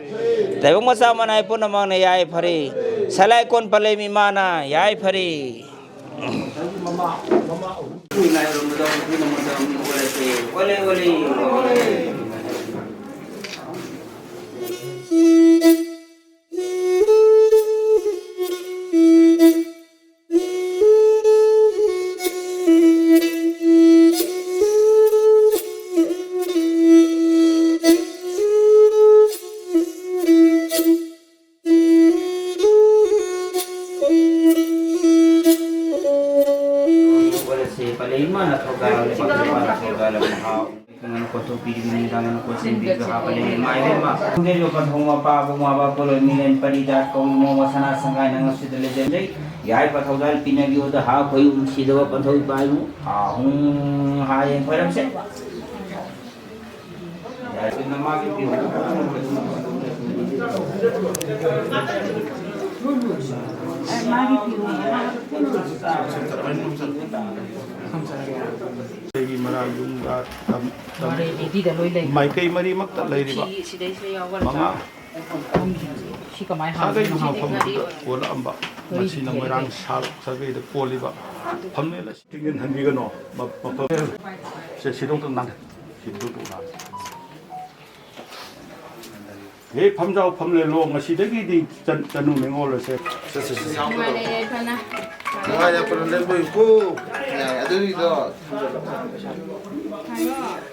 ꯇꯥꯏꯕꯪ ꯃꯆꯥ ꯃꯅꯥꯏ ꯄꯨꯝꯅꯃꯛꯅ ꯌꯥꯏꯐꯔꯦ꯫ ꯁꯂꯥꯏ ꯀꯣꯟ ꯄꯂꯦꯝ ꯏꯃꯥꯅ ꯌꯥꯏꯐꯔꯦ꯫ ꯑꯣꯂꯦ, ꯑꯣꯂꯦ꯫ ꯀꯣꯟꯊꯣꯛꯄꯤꯔꯤꯕ ꯅꯨꯃꯤꯗꯥꯡ ꯑꯃ ꯀꯣꯟꯁꯤꯟꯕꯤꯕ ꯍꯥꯞꯄ ꯂꯩ ꯏꯃꯥ ꯏꯕꯦꯝꯃ꯫ ꯈꯣꯡꯖꯩ ꯌꯣꯛꯄ ꯊꯣꯡꯕ ꯄꯥꯕ ꯃꯥꯕ ꯄꯣꯂꯣꯏ ꯃꯤꯔꯦꯟ ꯄꯔꯤ ꯖꯥꯠ ꯀꯧꯏ ꯃꯣꯡꯕ ꯁꯅꯥ ꯁꯪꯒꯥꯏꯅ ꯉꯁꯤꯗ ꯂꯩꯖꯩ꯫ ꯌꯥꯏꯐ ꯊꯧꯖꯥꯜ ꯄꯤꯅꯕꯤꯌꯨꯗ ꯍꯥ ꯈꯣꯏ ꯎꯝꯁꯤꯗꯕ ꯄꯟꯊꯧ ꯏꯄꯥ ꯏꯕꯨꯡ ꯍꯥ ꯍꯨꯡ ꯍꯥ ꯌꯦꯡ ꯈꯣꯏꯔꯝꯁꯦ꯫ ꯌꯥꯏꯐꯅ ꯃꯥꯒꯤ ꯄꯤꯌꯨ꯫ ꯑꯩꯒꯤ ꯃꯔꯥꯡ ꯌꯨꯝꯗ ꯇꯝ-, ꯇꯝ-, ꯃꯥꯏꯀꯩ ꯃꯔꯤꯃꯛꯇ ꯂꯩꯔꯤꯕ ꯃꯉꯥ ꯁꯤ ꯀꯃꯥꯏꯅ ꯁꯥꯒꯩ ꯍꯥꯡꯗꯣꯏꯅꯣ? ꯃꯈꯥ ꯐꯝꯕꯗꯨꯗ ꯄꯣꯜꯂꯛꯑꯝꯕ꯫ ꯃꯁꯤꯅ ꯃꯣꯏꯔꯥꯡ ꯁꯥ-, ꯁꯥꯒꯩꯗ ꯀꯣꯜꯂꯤꯕ ꯐꯝꯂꯦꯟ ꯑꯁꯤ꯫ ꯊꯤꯡꯖꯤꯟꯍꯟꯕꯤꯒꯅꯣ꯫ ꯃ-, ꯃꯐꯝ ꯁꯦ ꯁꯤꯗꯣꯛꯇ ꯅꯥꯟ-, ꯁꯤꯗꯣꯛꯇ ꯅꯥꯟ-, ꯍꯦ ꯐꯝꯖꯥꯎ ꯐꯝꯂꯦꯟꯂꯣ, ꯉꯁꯤꯗꯒꯤꯗꯤ ꯆꯟ-, ꯆꯅꯨ ꯅꯤꯉꯣꯜ ꯑꯁꯦ꯫ ꯅꯨꯡꯉꯥꯏꯅ ꯌꯥꯏꯐꯅ꯫ ꯅꯨꯡꯉꯥꯏꯅ ꯌꯥꯏꯐꯅ ꯂꯦꯡꯕꯤꯌꯨꯀꯣ꯫ ꯌꯥꯏ, ꯑꯗꯨꯒꯤꯗꯣ ꯍꯥꯏꯔꯣ꯫